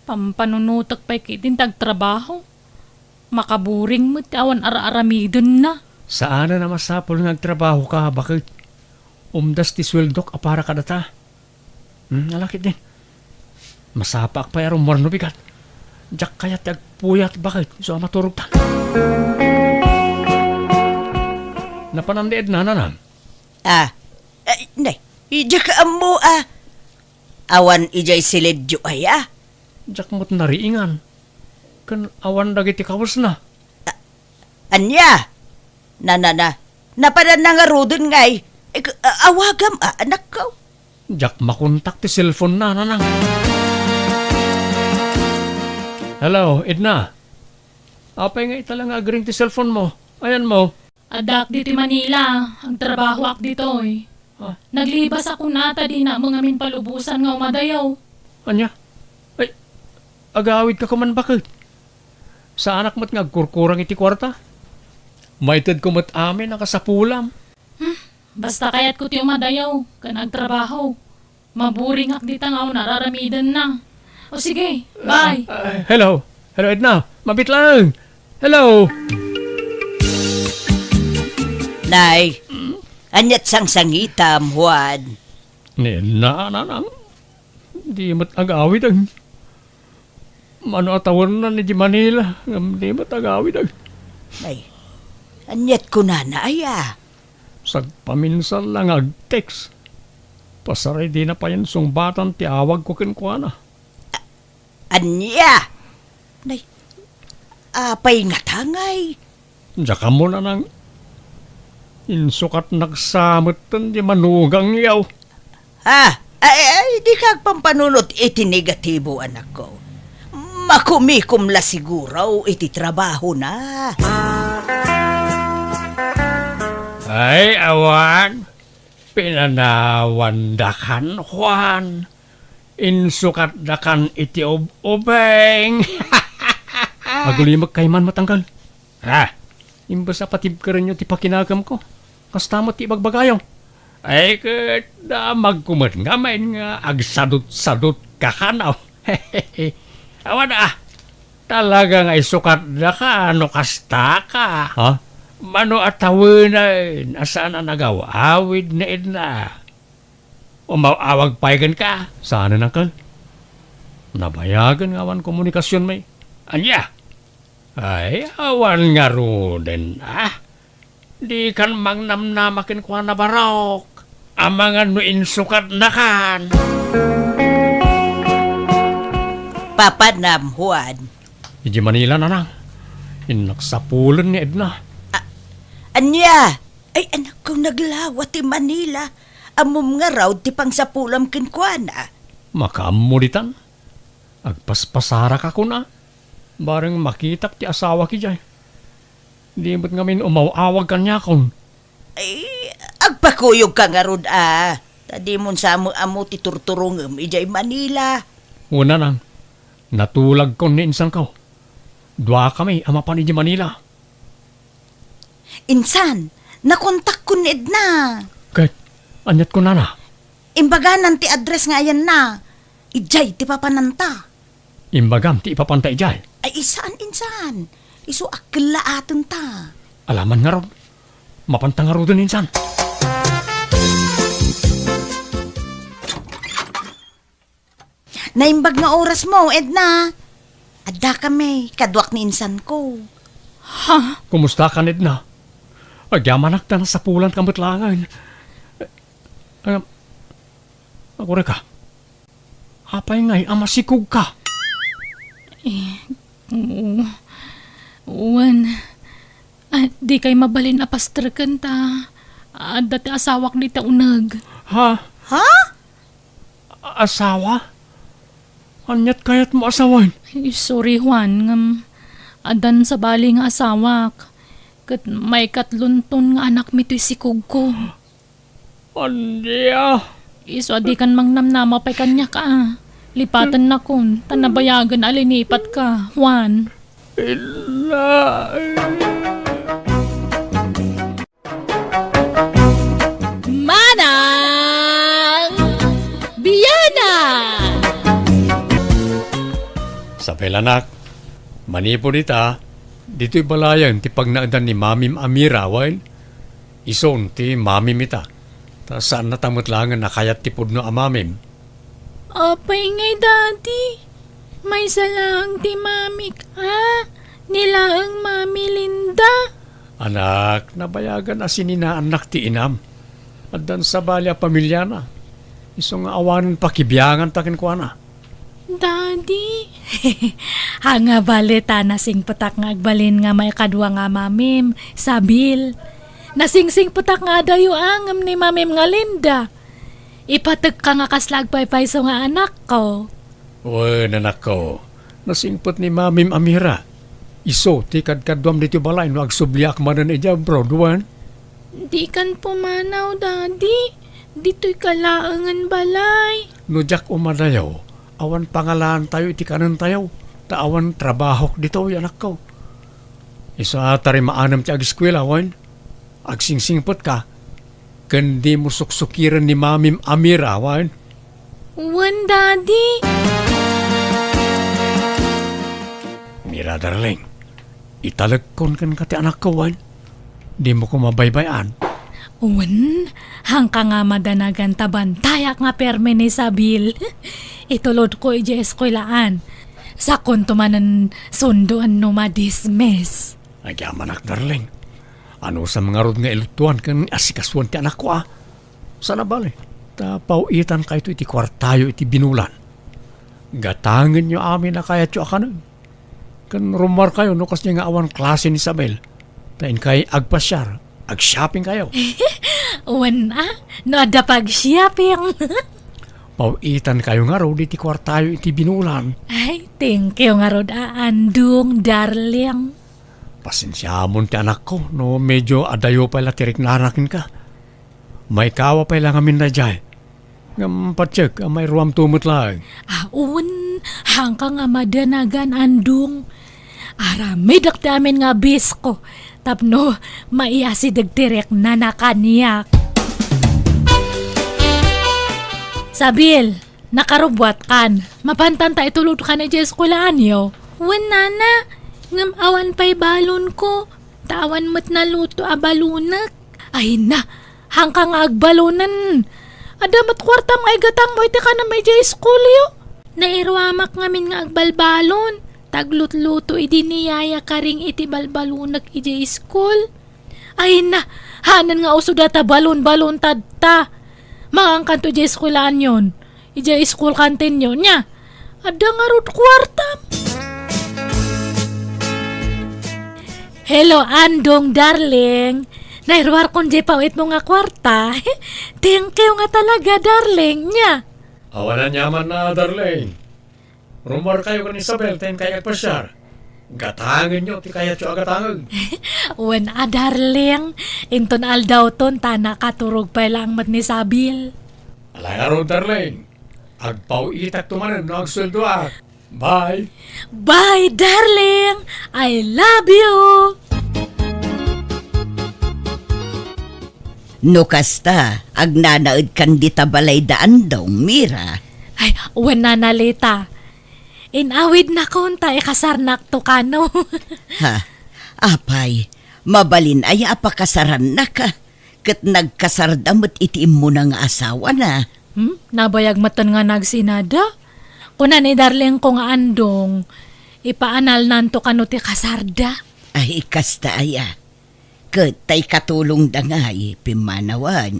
pampanunotek pay ketdin ti agtrabaho. Makaburing met ti awan ara-aramidenna. Saanen a masapul nga agtrabahoka, baket. Umdas ti sueldok a para kadata. Hmm, ala ketdin. Masapaak pay a rummuar no bigat. Diak kayat ti agpuyat, baket. Isu a maturogta. Napanan ni Edna, nanang? Ah, ay, nay, diak ammo, ah. Awan idiay siledyo aya? Diak met nariingan. Ken awan dagiti kawesna. Ania? Na, na, na. Napadanna ngaruden ngay. Ik-, a-, awagam, a, anakko. Diak makontak ti cellphone-na, nanang. Hello, Edna. Apay nga ita la nga agring ti cellphone-mo? Ayanmo? Addaak ditoy Manila. Agtrabahoak ditoy. Ah. Naglibasak kuna ta dinak met ngamin palubosan nga umadayo. Ania? Ay, agawidka koman baket. Saanak met nga agkurkurang iti kuarta. Maitedko met amin a kasapulam. Hmm, basta kayatko ti umadayo ken agtrabaho. Maburingak dita nga awan ara-aramidenna. O sige, bye. Ah, ah, hello. Hello, Edna. Mabit lang. Hello. Nay, aniat sangsangitam, Juan? Ni Edna, nanang. Di met agawid ang Mano a tawennan iti Manila ngem di met agawid ag- Ay, aniat kunana aya? Sagpaminsan la nga ag-text. Pasaray dina payen sungbatan ti awagko kenkuana. Ania? Nay, apay ngata ngay? Diak ammo, nanang, insukat nagsametten di manugangyo. Ah, ay, ay, dika agpampanunot iti negatibo, anakko. Makumikom la siguro iti trabahona. Ay, awan. Pinanawandakan, Juan. Insukatdakan iti ub-ubeng. Agulimek kayman met, angkel. Ha? Imbes a patibkerenyo ti pakinagamko, kasta met ti ibagbagayo. Ay, ket damagko met ngamin nga agsadut-sadut ka kano. Awan a, talaga nga isukatdaka no kastaka. Ha? Mano a tawenen a saan a nagaw-awid ni Edna? Umaw-awag pay kenka? Saanen, angkel. Nabayagen nga awan komunikasionmi. Ania? Ay, awan ngaruden, a. Dikan mangnamnama kenkuana, Barok. Amangan no insukatnakan. Papanam, Juan. Idiay Manila, nanang. Innak sapulen ni Edna. A-, ania? Ay, anakko, naglawa ti Manila. Ammom ngarud ti pangsapulam kenkuana. Makaammo ditan. Agpaspasaraka kuna. Bareng makitak ti asawak idiay. Di met ngamin umaw-awag kaniakon. Ay, agpakuyogka ngarud a, ta dimon sa met ammo ti turturongem idiay Manila. Wen, nanang, natulagkon ni insanko. Duakami a mapan idiay Manila. Insan, nakontakkon ni Edna. Ket, aniat kunana? Imbaganan ti address nga ayanna. Idiay ti papananta. Imbagam ti ipapanta idiay? Ay, saan, insan. Isu a kellaatenta. Alaman ngarud. Mapanta ngaruden, insan. Naimbag nga orasmo, Edna. Addakami, kaduak ni insanko. Ha? Kumusta kan, Edna? Agyamanak ta nasapulanka met laengen. Agurayka. Apay ngay a masikogka? Eh, oo. Wen, a, dikay mabalin a pastreken ta adda ti asawak dita uneg. Ha? Ha? A-, asawa? Aniat kayatmo a sawen? Eh, sorry, Juan, ngem addan sabali nga asawak. Ket maikatlonton nga anakmi toy sikogko. Ania? Isu a dikan mangnamnama pay kaniak a. Lipatennakon, ta nabayagen a linipatka, Juan. Ella. Manang Biana! Isabel, anak, manipud ita, ditoy balayen ti pagnaedan ni Mamim a Mira, wen? Isun ti mamim ita. Ta saannata met laengen a kayat ti pudno a mamim. Apay ngay, Daddy? Maysa laeng ti mamik a, ni laeng Mami Linda. Anak, nabayagen a sininaannak ti inam. Addan sabali a pamiliana. Isu nga awanen pakibianganta kenkuana. Daddy, ania bale ta nasingpetak nga agbalin nga maikadua nga mamim, Isabel. Nasingsingpetak nga adayo a ngem ni mamim nga Linda. Ipatekka nga kasla agpaypayso nga anakko. Wen, anakko, nasingpet ni mamim a Mira. Isu ti kadkaduam ditoy balay no agsubliak manen idiay abroad, wen? Dikan pumanaw, Daddy. Ditoyka laengen balay. No diak umadayo, awan pangalaantayo iti kanentayo, ta awan trabahok ditoy, anakko. Isu a tarimaanem ti ageskuela, wen? Agsingsingpetka, ken dimo suksukiren ni mamim a Mira, wen? Wen, Daddy. Mira, darling, italekkon kenka ti anakko, wen? Dimo koma baybay-an. Wen, haanka nga madanagan ta bantayak nga permi ni Isabel. Itulodko idiay eskuelaan. Sakonto manen sundoen no madismiss. Agyamanak, darling. Anusam ngarud nga iluttuan ken asikasuan ti anakko, a? Saan a bale, ta paw-itankayto iti kuartayo iti binulan. Gatangenyo amin a kayatyo a kanen. Ken rummuarkayo no kasdiay nga awan klase ni Isabel, ta inkay agpasiar, agshoppingkayo. Wen a, no adda pagshopping. Paw-itankayo ngarud iti kuartayo iti binulan. Ay, thank you ngarud a, Andong, darling. Pasensiamon ti anakko no medio adayo pay la ti riknana kenka. Maikawa pay la ngamin daydiay. Ngem patiek a mairuamto met laeng. A, wen, haanka nga madanagan, Andong. Aramidek ti amin nga bisko tapno maiasideg ti riknana kaniak. Isabel, nakarubbuatkan. Mapantanta itulodkan idiay eskuelaanyo. Wen, nana, ngem awan pay balonko, ta awan met naluto a balonek. Ay na, haanka nga agbalonen. Adda met kuartam nga igatangmo iti kanam idiay eskuelyo. Nairuamak ngamin nga agbalbalon, ta aglutluto idi ni Yaya Karing iti balbalonek idiay eskul. Ay na, haanen nga uso data balon-balon tatta. Mangankanto idiay eskuelaanyon. Idiay school canteen-yo, nia. Adda ngarud kuartam. Hello, Andong, darling. Nairuarkon diay paw-itmo nga kuarta. Thank you nga talaga, darling, nia. Awan aniamanna, darling. Rummuarkayo ken Isabel ta inkay agpasiar. Gatangenyo ti kayatyo a gatangeg. Wen a, darling. Inton aldawton ta nakaturog pay laeng met ni Isabel. Alay ngarud, darling. Agpaw-itakto manen no agsueldoak. Bye. Bye, darling. I love you. No kasta, agnanaedkan dita balay da Andong, Mira. Ay, wen, Nana Lita. Inawidnakon ta ikasarnakto kano. Ha? Apay, mabalin aya a pakasarannaka? Ket nagkasarda met iti immuna nga asawana. Hmm? Nabayag metten nga nagsinada? Kuna ni darlingko nga Andong, ipaanalnanto kano ti kasarda? Ay, kasta aya. Ket ta ikatulongda ngay, pimmanawen.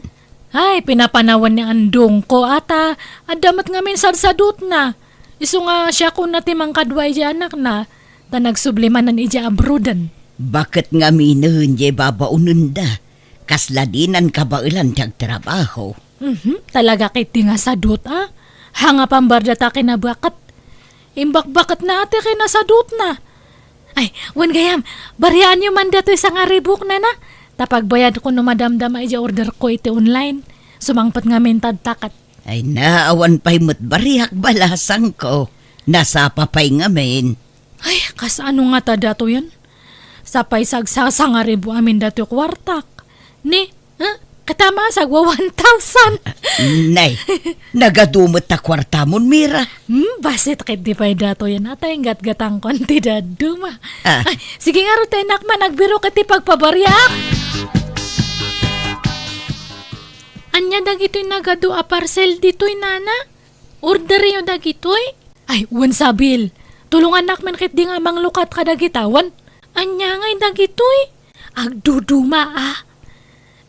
Ay, pinapanawen ni Andongko, a, ta adda met ngamin sadsadutna. Isu nga siakon ti mangkadua idiay anakna, ta nagsubli manen idiay abroaden. Baket ngaminen diay babaonenda, kasla dinan kabaelan ti agtrabaho. Mhm, talaga ketdi nga sadut, a? Haan nga pambarda ta kinabaket. Imbakbaketna a ti kinasadutna. Ay, wen gayam, bariaanyo man datoy sangaribuk, Nana. Ta pagbayadko no madamdama idiay orderko iti online. Sumangpet ngamin ta adda ket. Ay na, awan pay met bariak, balasangko. Nasapa pay ngamin. Ay, kasano ngata datoyen? Sapay sagsasangaribo amin datoy kuartak. Ni, eh, katama sagwa one thousand. Nay, nagadu met ta kuartamon, Mira. Hmm, basit ket di pay datoyen. Atay, gatgatangkon ti dadduma. Ah. Ay, sige ngarud, ta innak man, agbirok iti pagpabariak. Ania dagitoy nagadu a parcel ditoy, nana? Orderyo dagitoy? Ay, wen, Sabil. Tulongannak man ketdi nga manglukat kadagita, wen? Ania ngay dagitoy? Agduduma, a.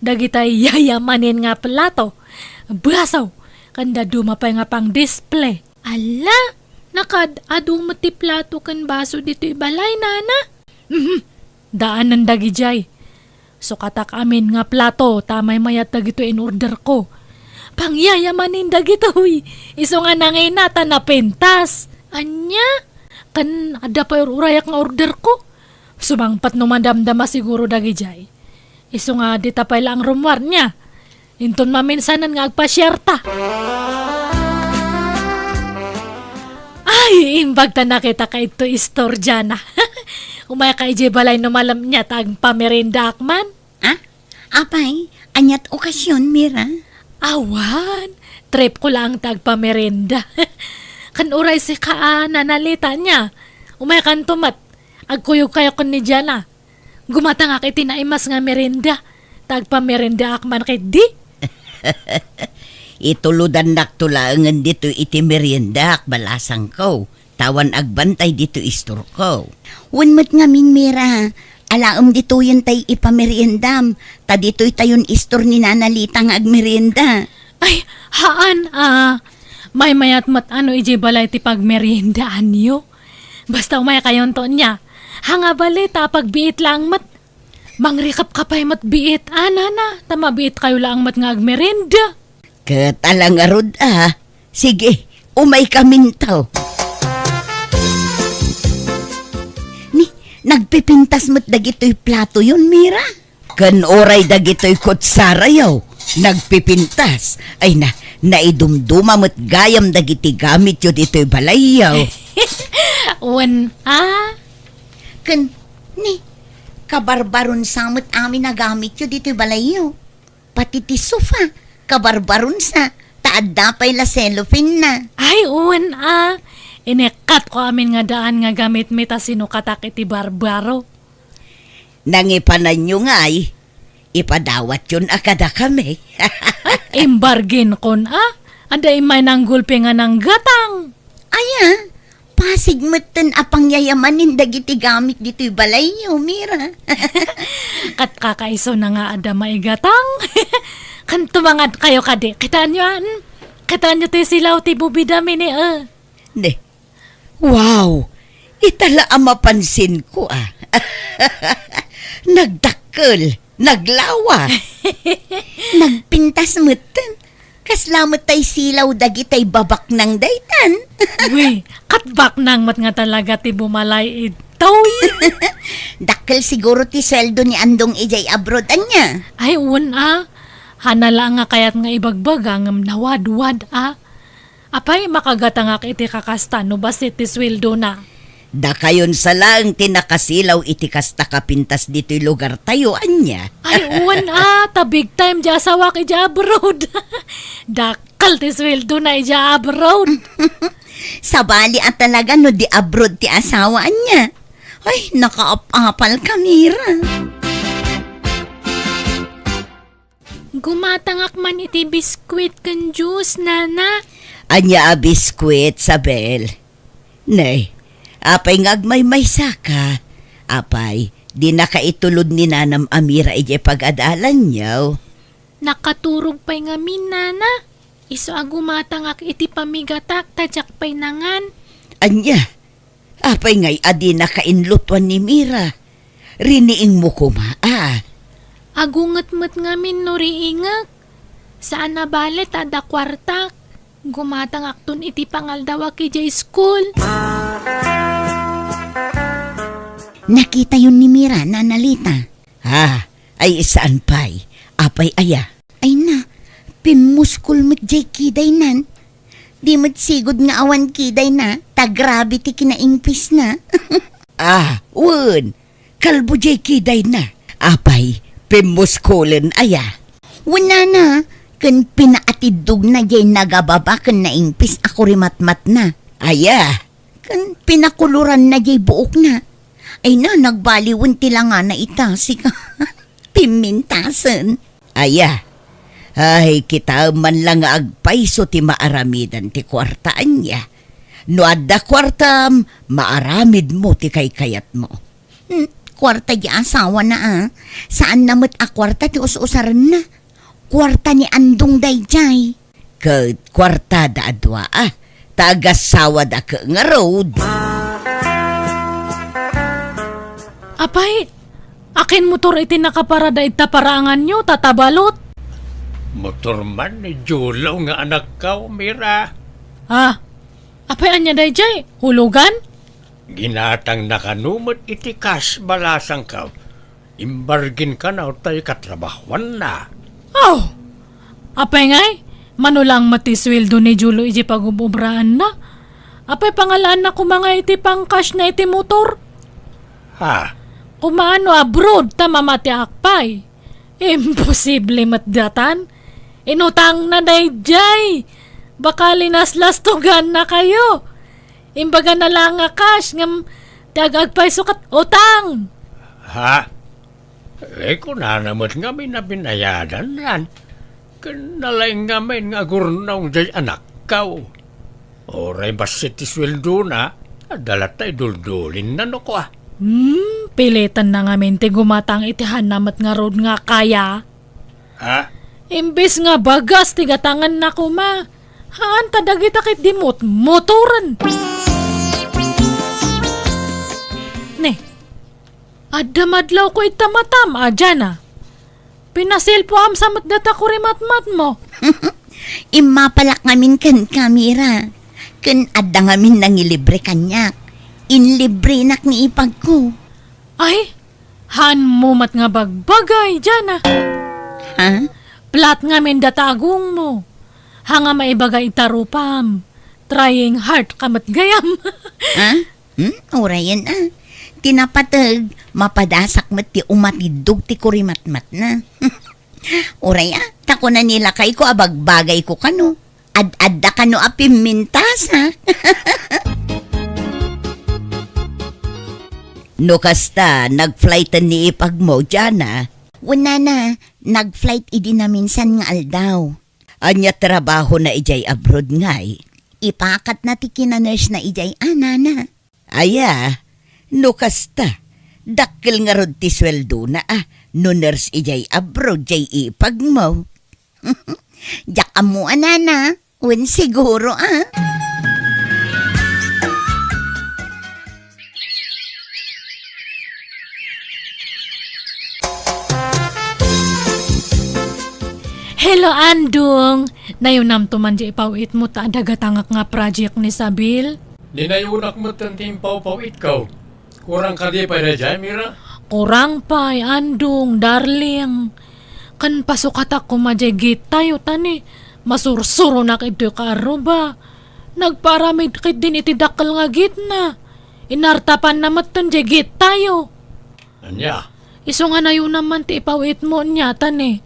Dagitay yayamanen nga plato, baso, ken dadduma pay nga pang-display. Alla, nakaad-adu met ti plato ken baso ditoy balay, nana? Mhm. Daanen dagidiay. Sukatak amin nga plato ta maymayat dagitoy in-orderko. Pangyayamanen dagitoy. Isu nga nangina ta napintas. Ania? Ken adda pay ur-urayak nga orderko. Sumangpet no madamdama siguro dagidiay. Isu nga dita pay laeng rummuar, nia? Inton maminsanen nga agpasiarta. Ay, imbag ta nakitaka itoy istorya na. Umayka idiay balay no malem, nia, ta agpameriendaak man. Ah? Apay, aniat okasion, Mira? Awan, tripko laeng ta agpamerienda. Ken uray sika a nanalita, nia. Umaykanto met. Agkuyogkayo ken ni Diana. Gumatangak iti naimas nga merienda, ta agpameriendaak man ketdi. Itulodannakto laengen ditoy iti meriendaak, balasangko, ta awan agbantay ditoy istorko. Wen met ngamin, Mira, alaem ditoyen tay ipameriendam, ta ditoy tayon istor ni Nana Lita nga agmerienda. Ay, haan a. Maymayat met ano idiay balay ti pagmeriendaanyo. Basta umaykayonto nia. Haan nga bale ta pagbiit laeng met. Mangrikep ka pay met biit, a, nana, ta mabiitkayo laeng met nga agmerienda. Ket ala ngarud a. Sige, umaykaminto. Ni, nagpipintas met dagitoy platoyon, Mira? Ken uray dagitoy kutsarayo, nagpipintas. Ay na, naidumduma met gayam dagiti gamityo ditoy balayyo. Wen a. Ken, ni, kabarbaron sa met amin a gamityo ditoy balayyo. Pati ti sofa, kabarbaron sa, ta adda pay la cellophane na. Ay, wen a. Inekkatko amin nga daan nga gamitmi ta sinukatak iti barbaro. Nangipananyo ngay, ipadawatyon a kadakami. Ay, imbargen kon a, adda immay nanggulpi nga nanggatang. Aya, pasig metten a pangyayamanen dagiti gamit ditoy balayyo, Mira. Ket kakaisuna nga adda maigatang. Ken tumangadkayo kadi, kitaenyo, a, hmm? Kitaenyo ti silaw ti bubidami ni, a. Ne, Wow! Ita la a mapansinko, a. Nagdakkel, naglawa. Nagpintas metten. Kasla met tay silaw dagitay babaknang daytan. Uy, ket baknang met nga talaga ti bumalay itoy. Dakkel siguro ti sueldo ni Andong idiay abroad, ania? Ay, wen a. Haan a la nga kayat nga ibagbaga ngem nawadwad a. Apay, makagatangak iti kakasta no bassit ti sueldona? Dakayon sa laeng ti nakasilaw iti kasta a pintas ditoy lugartayo, ania? Ay, wen a, ta big time ti asawak idiay abroad. Dakkel ti sueldona idiay abroad. Sabali a talaga no di abroad ti asawa, ania? Ay, nakaap-apal ka, Mira. Gumatangak man iti biskuit ken juice, nana. Ania a biskuit, Sabel? Nay, apay nga agmaymaysaka? Apay, dinaka itulod ni nanam a Mira idiay pag-adalanyo? Nakaturog pay ngamin, nana. Isu a gumatangak iti pamigatak ta diak pay nangan. Ania? Apay ngay a dinaka inlutuan ni Mira? Riniingmo koma, a. Agunget met ngamin no riingek. Saan a bale ta adda kuartak. Gumatangakton iti pangaldawak idiay school. Nakitayon ni Mira, Nana Lita. Ah, ay saan pay? Apay aya? Ay na, Pimmuskol met jay kidaynan. Di met sigud nga awan kidayna, ta grabe ti kinaingpisna. Ah, wen, kalbo jay kidayna. Apay, pimmuskolen aya? Wen nana, ken pinaatiddogna jay nagababa ken naingpis a kurimatmatna. Aya? Ken pinakoloranna jay buokna. Ay na, nagbaliwen ti langana ita, sika. Pimmintasen. Aya? Ay, kitaem man la nga agpayso ti maaramidan ti kuarta, ania? No adda kuartam, maaramidmo ti kaykayatmo. Hmm, kuarta di asawana, a. Saanna met a kuarta ti us-usarenna. Kuarta ni Andong daydiay. Ket kuartada a dua, a. Ta agasawada ket ngarud. Apay, akin motor iti nakaparada ita paraanganyo, tatabalot? Motor man ni Julo nga anakkaw, Mira. Ah, apay ania daydiay? Hulugan? Ginatangna kano met iti kas balasangkaw. Imbargin kano tay katrabahuanna. Oh! Apay ngay, mano lang met ti sueldo ni Julo iti pagub-obraanna? Apay pangalaanna koma nga iti pangkasna iti motor? Ha? Kumaano abroad ta mamatiak pay? Imposible met datan. Inutangna daydiay. Baka linaslastoganna kayo. Imbagana lang nga cash ngem ti ag-agpayso ket utang. Ha? Eh, kunana met ngamin a binayadannan. Ken nalaing ngamin nga agurnong jay anakkaw. Uray bassit ti sueldona, adda latta iduldulinna no kua. Hmm, pilitanna ngamin ti gumatang iti haanna met ngarud nga kaya. Ha? Imbes nga bagas ti gatanganna koma, haan ta dagita ket di mot-, motoren. Ne, adda madlawko ita matam, a Jana. Pinasilpoam sa met data kurimatmatmo. Immapalak ngamin kenka, Mira. Ken adda ngamin nangilibre kaniak. Inlibrenak ni ipagko. Ay, haanmo met nga bagbagay, Jana. Ha? Plat ngamin data agongmo. Haan nga maibaga ita rupam. Trying hard ka met gayam. Ha? Hmm? Urayen a. Ti napateg, mapadasak met ti umatiddog ti kurimatmatna. Uray a, ta kuna ni lakayko a bagbagayko kano. Ad-adda kano a pimmintasak. No kasta, nag-flighten ni ipagmo, Jana? Wen nana, nag-flight idi naminsan nga aldaw. Ania trabahona idiay abroad ngay? Ipakatna ti kina-nurse na idiay a, nana. Aya, no kasta, dakkel ngarud ti sueldona a no nurse idiay abroad diay ipagmo. Diak ammo a, nana, wen siguro a. Hello, Andong! Nayunamto man diay ipaw-itmo ta adda gatangak nga project ni Sabil? Ninayunak metten ti impawpaw-itko. Kurang kadi pay daydiay, Mira? Kurang pay, Andong, darling. Ken pasukatak koma diay gittayo ta ni masursuronak idtoy kaarruba. Nagpaaramid ketdin iti dakkel nga gitna. Inartapanna metten diay gittayo. Ania? Isu nga nayunam man ti ipaw-itmo nia ta ni.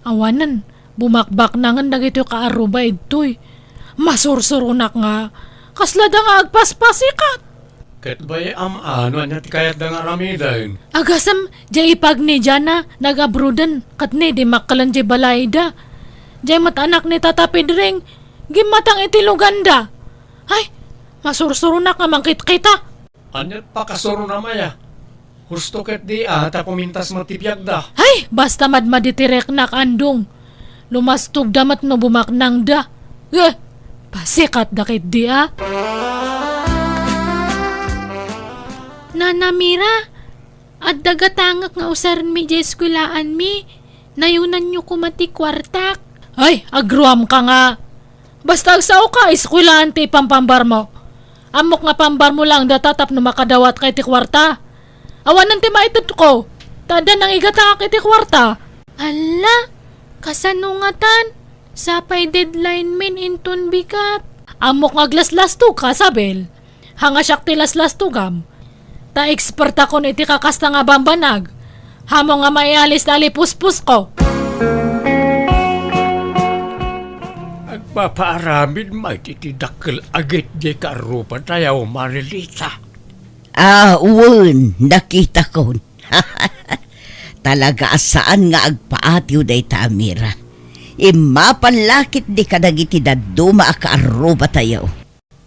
Awanen, bumakbaknangen dagitoy kaarruba idtoy. Masursuronak nga, kasla da nga agpaspasikat. Ket bay-am a no ania ti kayatda nga aramiden. Agasem, diay ipag ni Jana, nag-abroaden, ket ni dimmakkelen diay balayda. Diay met anak ni Tata Pedring, gimmatang iti luganda. Ay, masursuronak nga mangkitkita. Aniat pakasurona maya? Husto ketdi a ta pumintas met ti biagda. Ay, basta madmadi ti riknak, Andong. Lumastogda met no bumaknangda. Eh, pasikatda ketdi a. Nana Mira, adda gatangak nga usarenmi diay eskuelaanmi. Nayunanyo koma ti kuartak. Ay, agruamka nga. Basta agsaoka, eskuelaan ti ipampambarmo. Ammok nga pambarmo laeng data tapno makadawatka iti kuarta. Awanen ti maitedko, ta adda nangigatangak iti kuarta. Alla, kasano ngatan? Sapay deadline min inton bigat. Ammok nga aglaslastog ka, Sabel. Hanga siak ti laslastogam. Ta ekspertakon iti kakasta nga bambanag. Haanmo nga maialis ti alipuspos ko. Agpapaaramid met iti dakkel a gitdi kaarruba tayo, Marilita. Ah, wen, nakitakon. Talaga a saan nga agpaatiw dayta a Mira. Immapal la ketdi kadagiti dadduma a kaarrubatayo.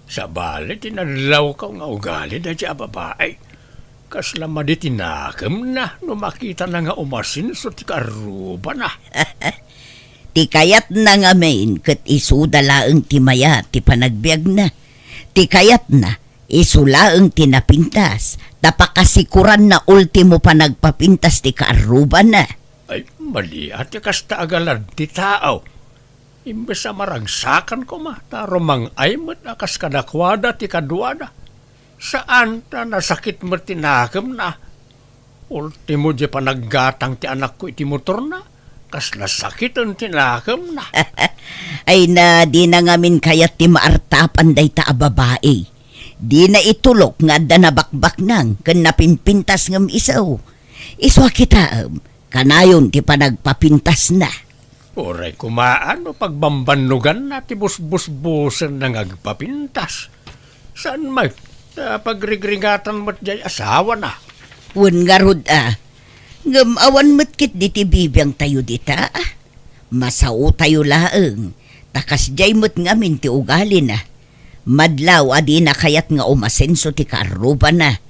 Sabali ti nadlawko nga ugali dayta a babai. Kasla madi ti nakemna no makitana nga umasenso ti kaarrubana. Ti kayatna ngamin ket isuda laeng ti mayat ti panagbiagna. Ti kayatna, isu laeng ti napintas, ta pakasikuranna ultimo panagpapintas ti kaarrubana. Ay, mali a ti kasta a galad ti tao. Imbes a maragsakan koma, ta rumang-ay met a kas kadakuada ti kaduada. Saan ta nasakit met ti nakemna. Ultimo, di panaggatang ti anakko iti motorna, kasla sakiten ti nakemna. Ay na, dina ngamin kayat ti maartapan dayta a babai. Dina itulok nga adda nabakbaknang ken napimpintas ngem isu. Isu a kitaem, kanayon ti panagpapintasna. Uray koma no pagbambannoganna ti busbusbusenna nga agpapintas. Saan met, ta pagrigrigatan met jay asawana. Wen ngarud a, ngem awan met ketdi ti bibiangtayo dita. Masaotayo laeng, ta kasdiay met ngamin ti ugalina. Madlaw a dina kayat nga umasenso ti kaarrubana.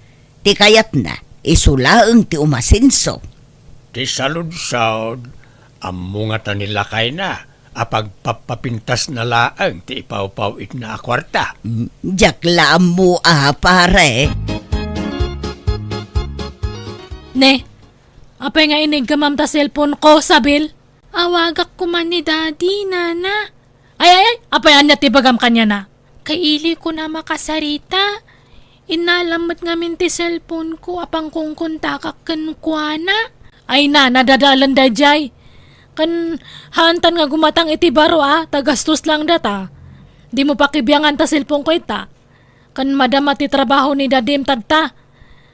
Ti kayatna, isu laeng ti umasenso. Ti saludsod, ammo ngata ni lakayna a pagpappapintasna laeng ti ipawpaw-itna a kuarta. Mm, diak la ammo a, pare. Ne, apay nga iniggamam ta cellphone ko, Sabel? Awagak koma ni Daddy, Nana. Ay, ay, ay, apay ania ti ibagam kaniana? Kailikon a makasarita. Innalam met ngamin ti cellphone ko a pangkongkontakak kenkuana. Ay na, nadadalan daydiay. Ken haantan nga gumatang iti baro a, ta gastos lang data. Dimo pakibiangan ta cellphone ko ita. Ken madama ti trabaho ni Dadim tadta.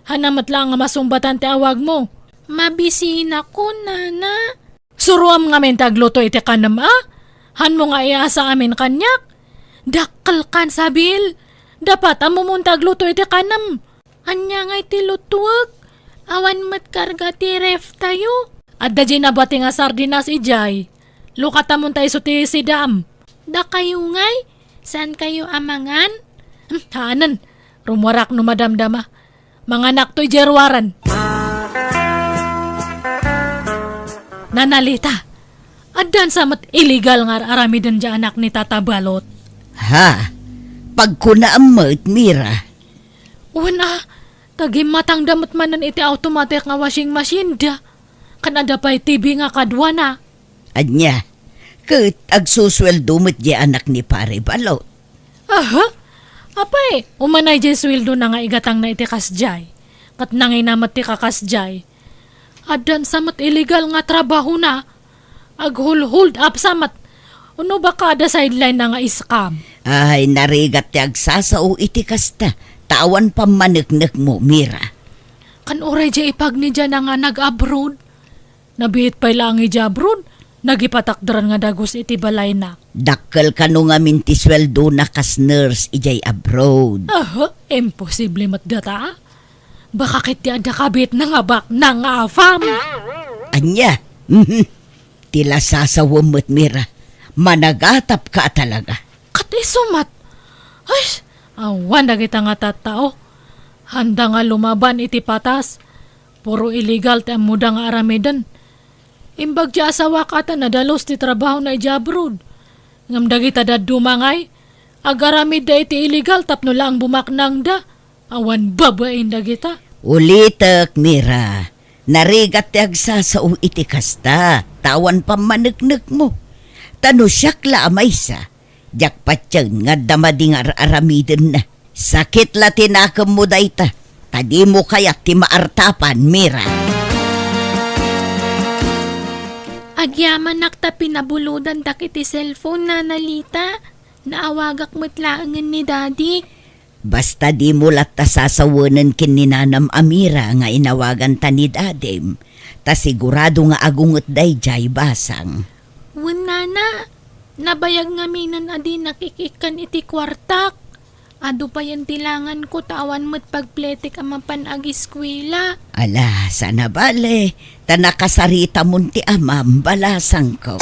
Haanna met laeng a masungbatan ti awagmo. Mabisinakon, Nana. Suroam ngamin ti agluto iti kanem a? Haanmo nga iasa amin kaniak? Dakkelkan, Sabel. Dapat ammomon ti agluto iti kanem. Ania ngay ti lutuek? Awan met karga ti ref tayo. Adda jay nabati nga sardinas idiay. Lukatamon ta isu ti sidam. Dakayo ngay? Saan kayo a mangan? Hmm, haanen. Rummuarak no madamdama. Manganakto idiay ruaren. Nanalita, addan sa met illegal nga ar-aramiden diay anak ni Tata Balot? Ha? Pagkunaam met, Mira. Wen a, ta gimmatangda met manen iti automatic nga washing machine da. Ken adda pay T V nga kaduana. Ania, ket agsusueldo met diay anak ni Pare Balot? Aha? Apay, umanay diay sueldona nga igatangna iti kasdiay. Ket nangina met ti kakasdiay. Addan sa met illegal nga trabahona. Aghul-hold up sa met. Uno baka adda sideline na nga scam. Ay, narigat ti agsasao iti kasta. Ta awan pammaneknekmo, Mira. Kan uray diay ipagnidiana nga nag-abroad. Nabiit pay laeng idiay abroad, nagipatakderan nga dagus iti balayna. Dakkel kano ngamin ti sueldona kas nurse idiay abroad? Aha, imposible met data, a? Baka ket ti adda kabitna nga baknang nga afam. Ania? Mhm. Ti lasasawem met, Mira. Managatapka a talaga. Ket isu met. Ay, awan dagita nga tattao. Haanda nga lumaban iti patas. Puro illegal ti ammoda nga aramiden. Imbag ti asawak a ta nadalus ti trabahona idiay abroad. Ngem dagita dadduma ngay, agaramidda iti illegal tapno laeng bumaknangda. Awan babain dagita. Ulitek, Mira, narigat ti agsasao iti kasta, ta awan pammaneknekmo. Ta no siak la a maysa, diak patien nga adda madi nga ar-aramidenna. Sakit la ti nakemmo dayta, ta dimo kayat ti maartapan, Mira. Agyamanak ta pinabulodandak iti cellphone, Nana Lita. Naawagak met laengen ni Daddy. Basta dimo latta sasawenen ken ni Nanam a Mira nga inawaganta ni Dadim, ta sigurado nga agunget daydiay basang. Wen, Nana, nabayag ngaminen a dinak ik-ikkan iti kuartak. Adu payen ti langanko ta awan met pagpletek a mapan agiskuela. Ala, saan a bale, ta nakasaritamon ti amam, balasangko.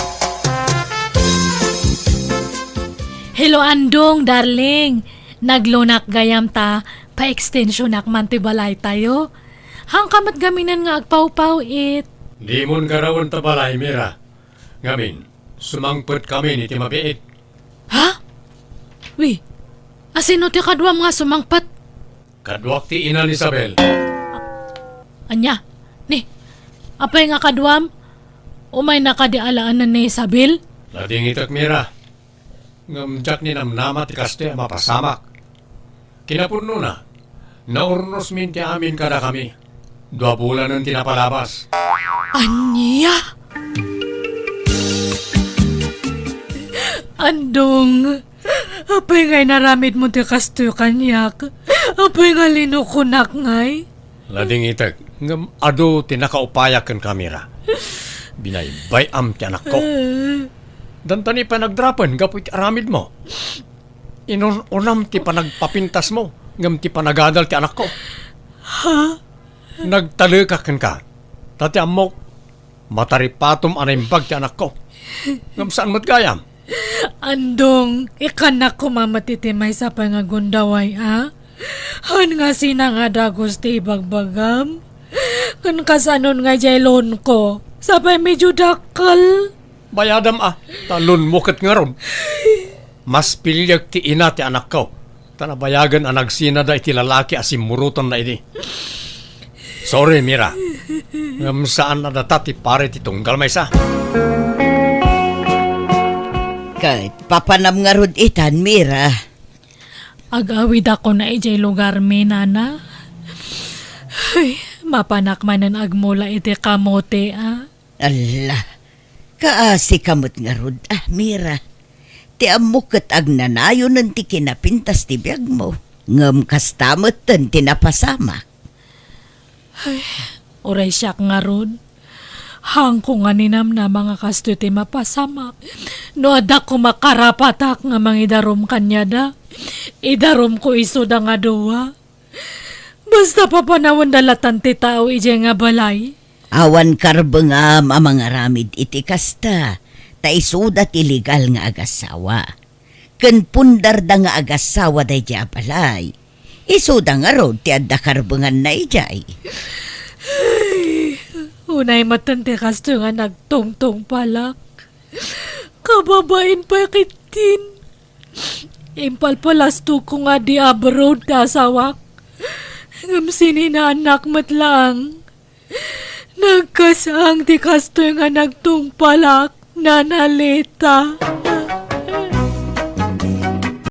Hello, Andong, darling. Naglunak gayam ta pa-extensionak man ti balaytayo. Haanka met ngaminen nga agpawpaw-it. Dimon garawen ta balay, Mira. Ngamin, sumangpet kami iti mabiit. Ha? Wi, asino ti kaduam nga sumangpet? Kaduak ti ina ni Isabel. Ania? Ni, apay nga kaduam? Umayna kadi alaenen ni Isabel? Nadingitek, Mira. Ngem diak ninamnama ti kastoy a mapasamak. Kinapudnona, naurnosmin ti amin kadakami. Dua bulanen ti napalabas. Ania? Andong, apay nga inaramidmo ti kastoy kaniak? Apay nga linukonak ngay? Nadingitek, ngem adu ti nakaupayak kenka, Mira. Binaybay-am ti anakko. Danta ni panagdrapen gapu iti aramidmo. Inun-unam ti panagpapintasmo, ngem ti panagadal ti anakko. Ha? Nagtalekak kenka. Ta ti ammok, mataripatom a naimbag ti anakko. Ngem saan met gayam? Andong, ikkannak koma met iti maysa pay nga gundaway, a? Haan nga sinangad a Agos ti ibagbagam? Ken kasanon nga idiay loanko, sapay medyo dakkel? Bayadam a, ta loanmo ket ngarud. Mas piliek ti ina ti anakko, ta nabayagen a nagsinada iti lalaki a simmurotanna idi. Sorry, Mira. Ngem saan a data ti pare ti tunggal maysa. Ket papanam ngarud itan, Mira. Ag-awidakon a idiay lugarmi, Nana. Ay, mapanak manen agmula iti kamote, a? Alla, kaasika met ngarud, a, Mira. Ti ammok ket agnanayonen ti kinapintas ti biagmo, ngem kasta metten ti napasamak. Ay, uray siak ngarud. Haanko nga ninamnama nga kastoy ti mapasamak. No adda koma karapatak nga mangidarum kaniada, idarumko isuda nga dua. Basta papanawenda latan ti tao idiay nga balay. Awan karbengam a mangaramid iti kasta, ta isuda ti legal nga agasawa. Ken pundarda nga agasawa daydiay a balay. Isuda ngarud ti adda karbenganna idiay. Ay, unay metten ti kastoy nga nagtungtungpalak. Kababain pay ketdin. Impalpalastogko nga di abroad ti asawak. Ngem sininaannak met laeng. Nagkasang ti kastoy nga nagtungpalak, Nana Lita.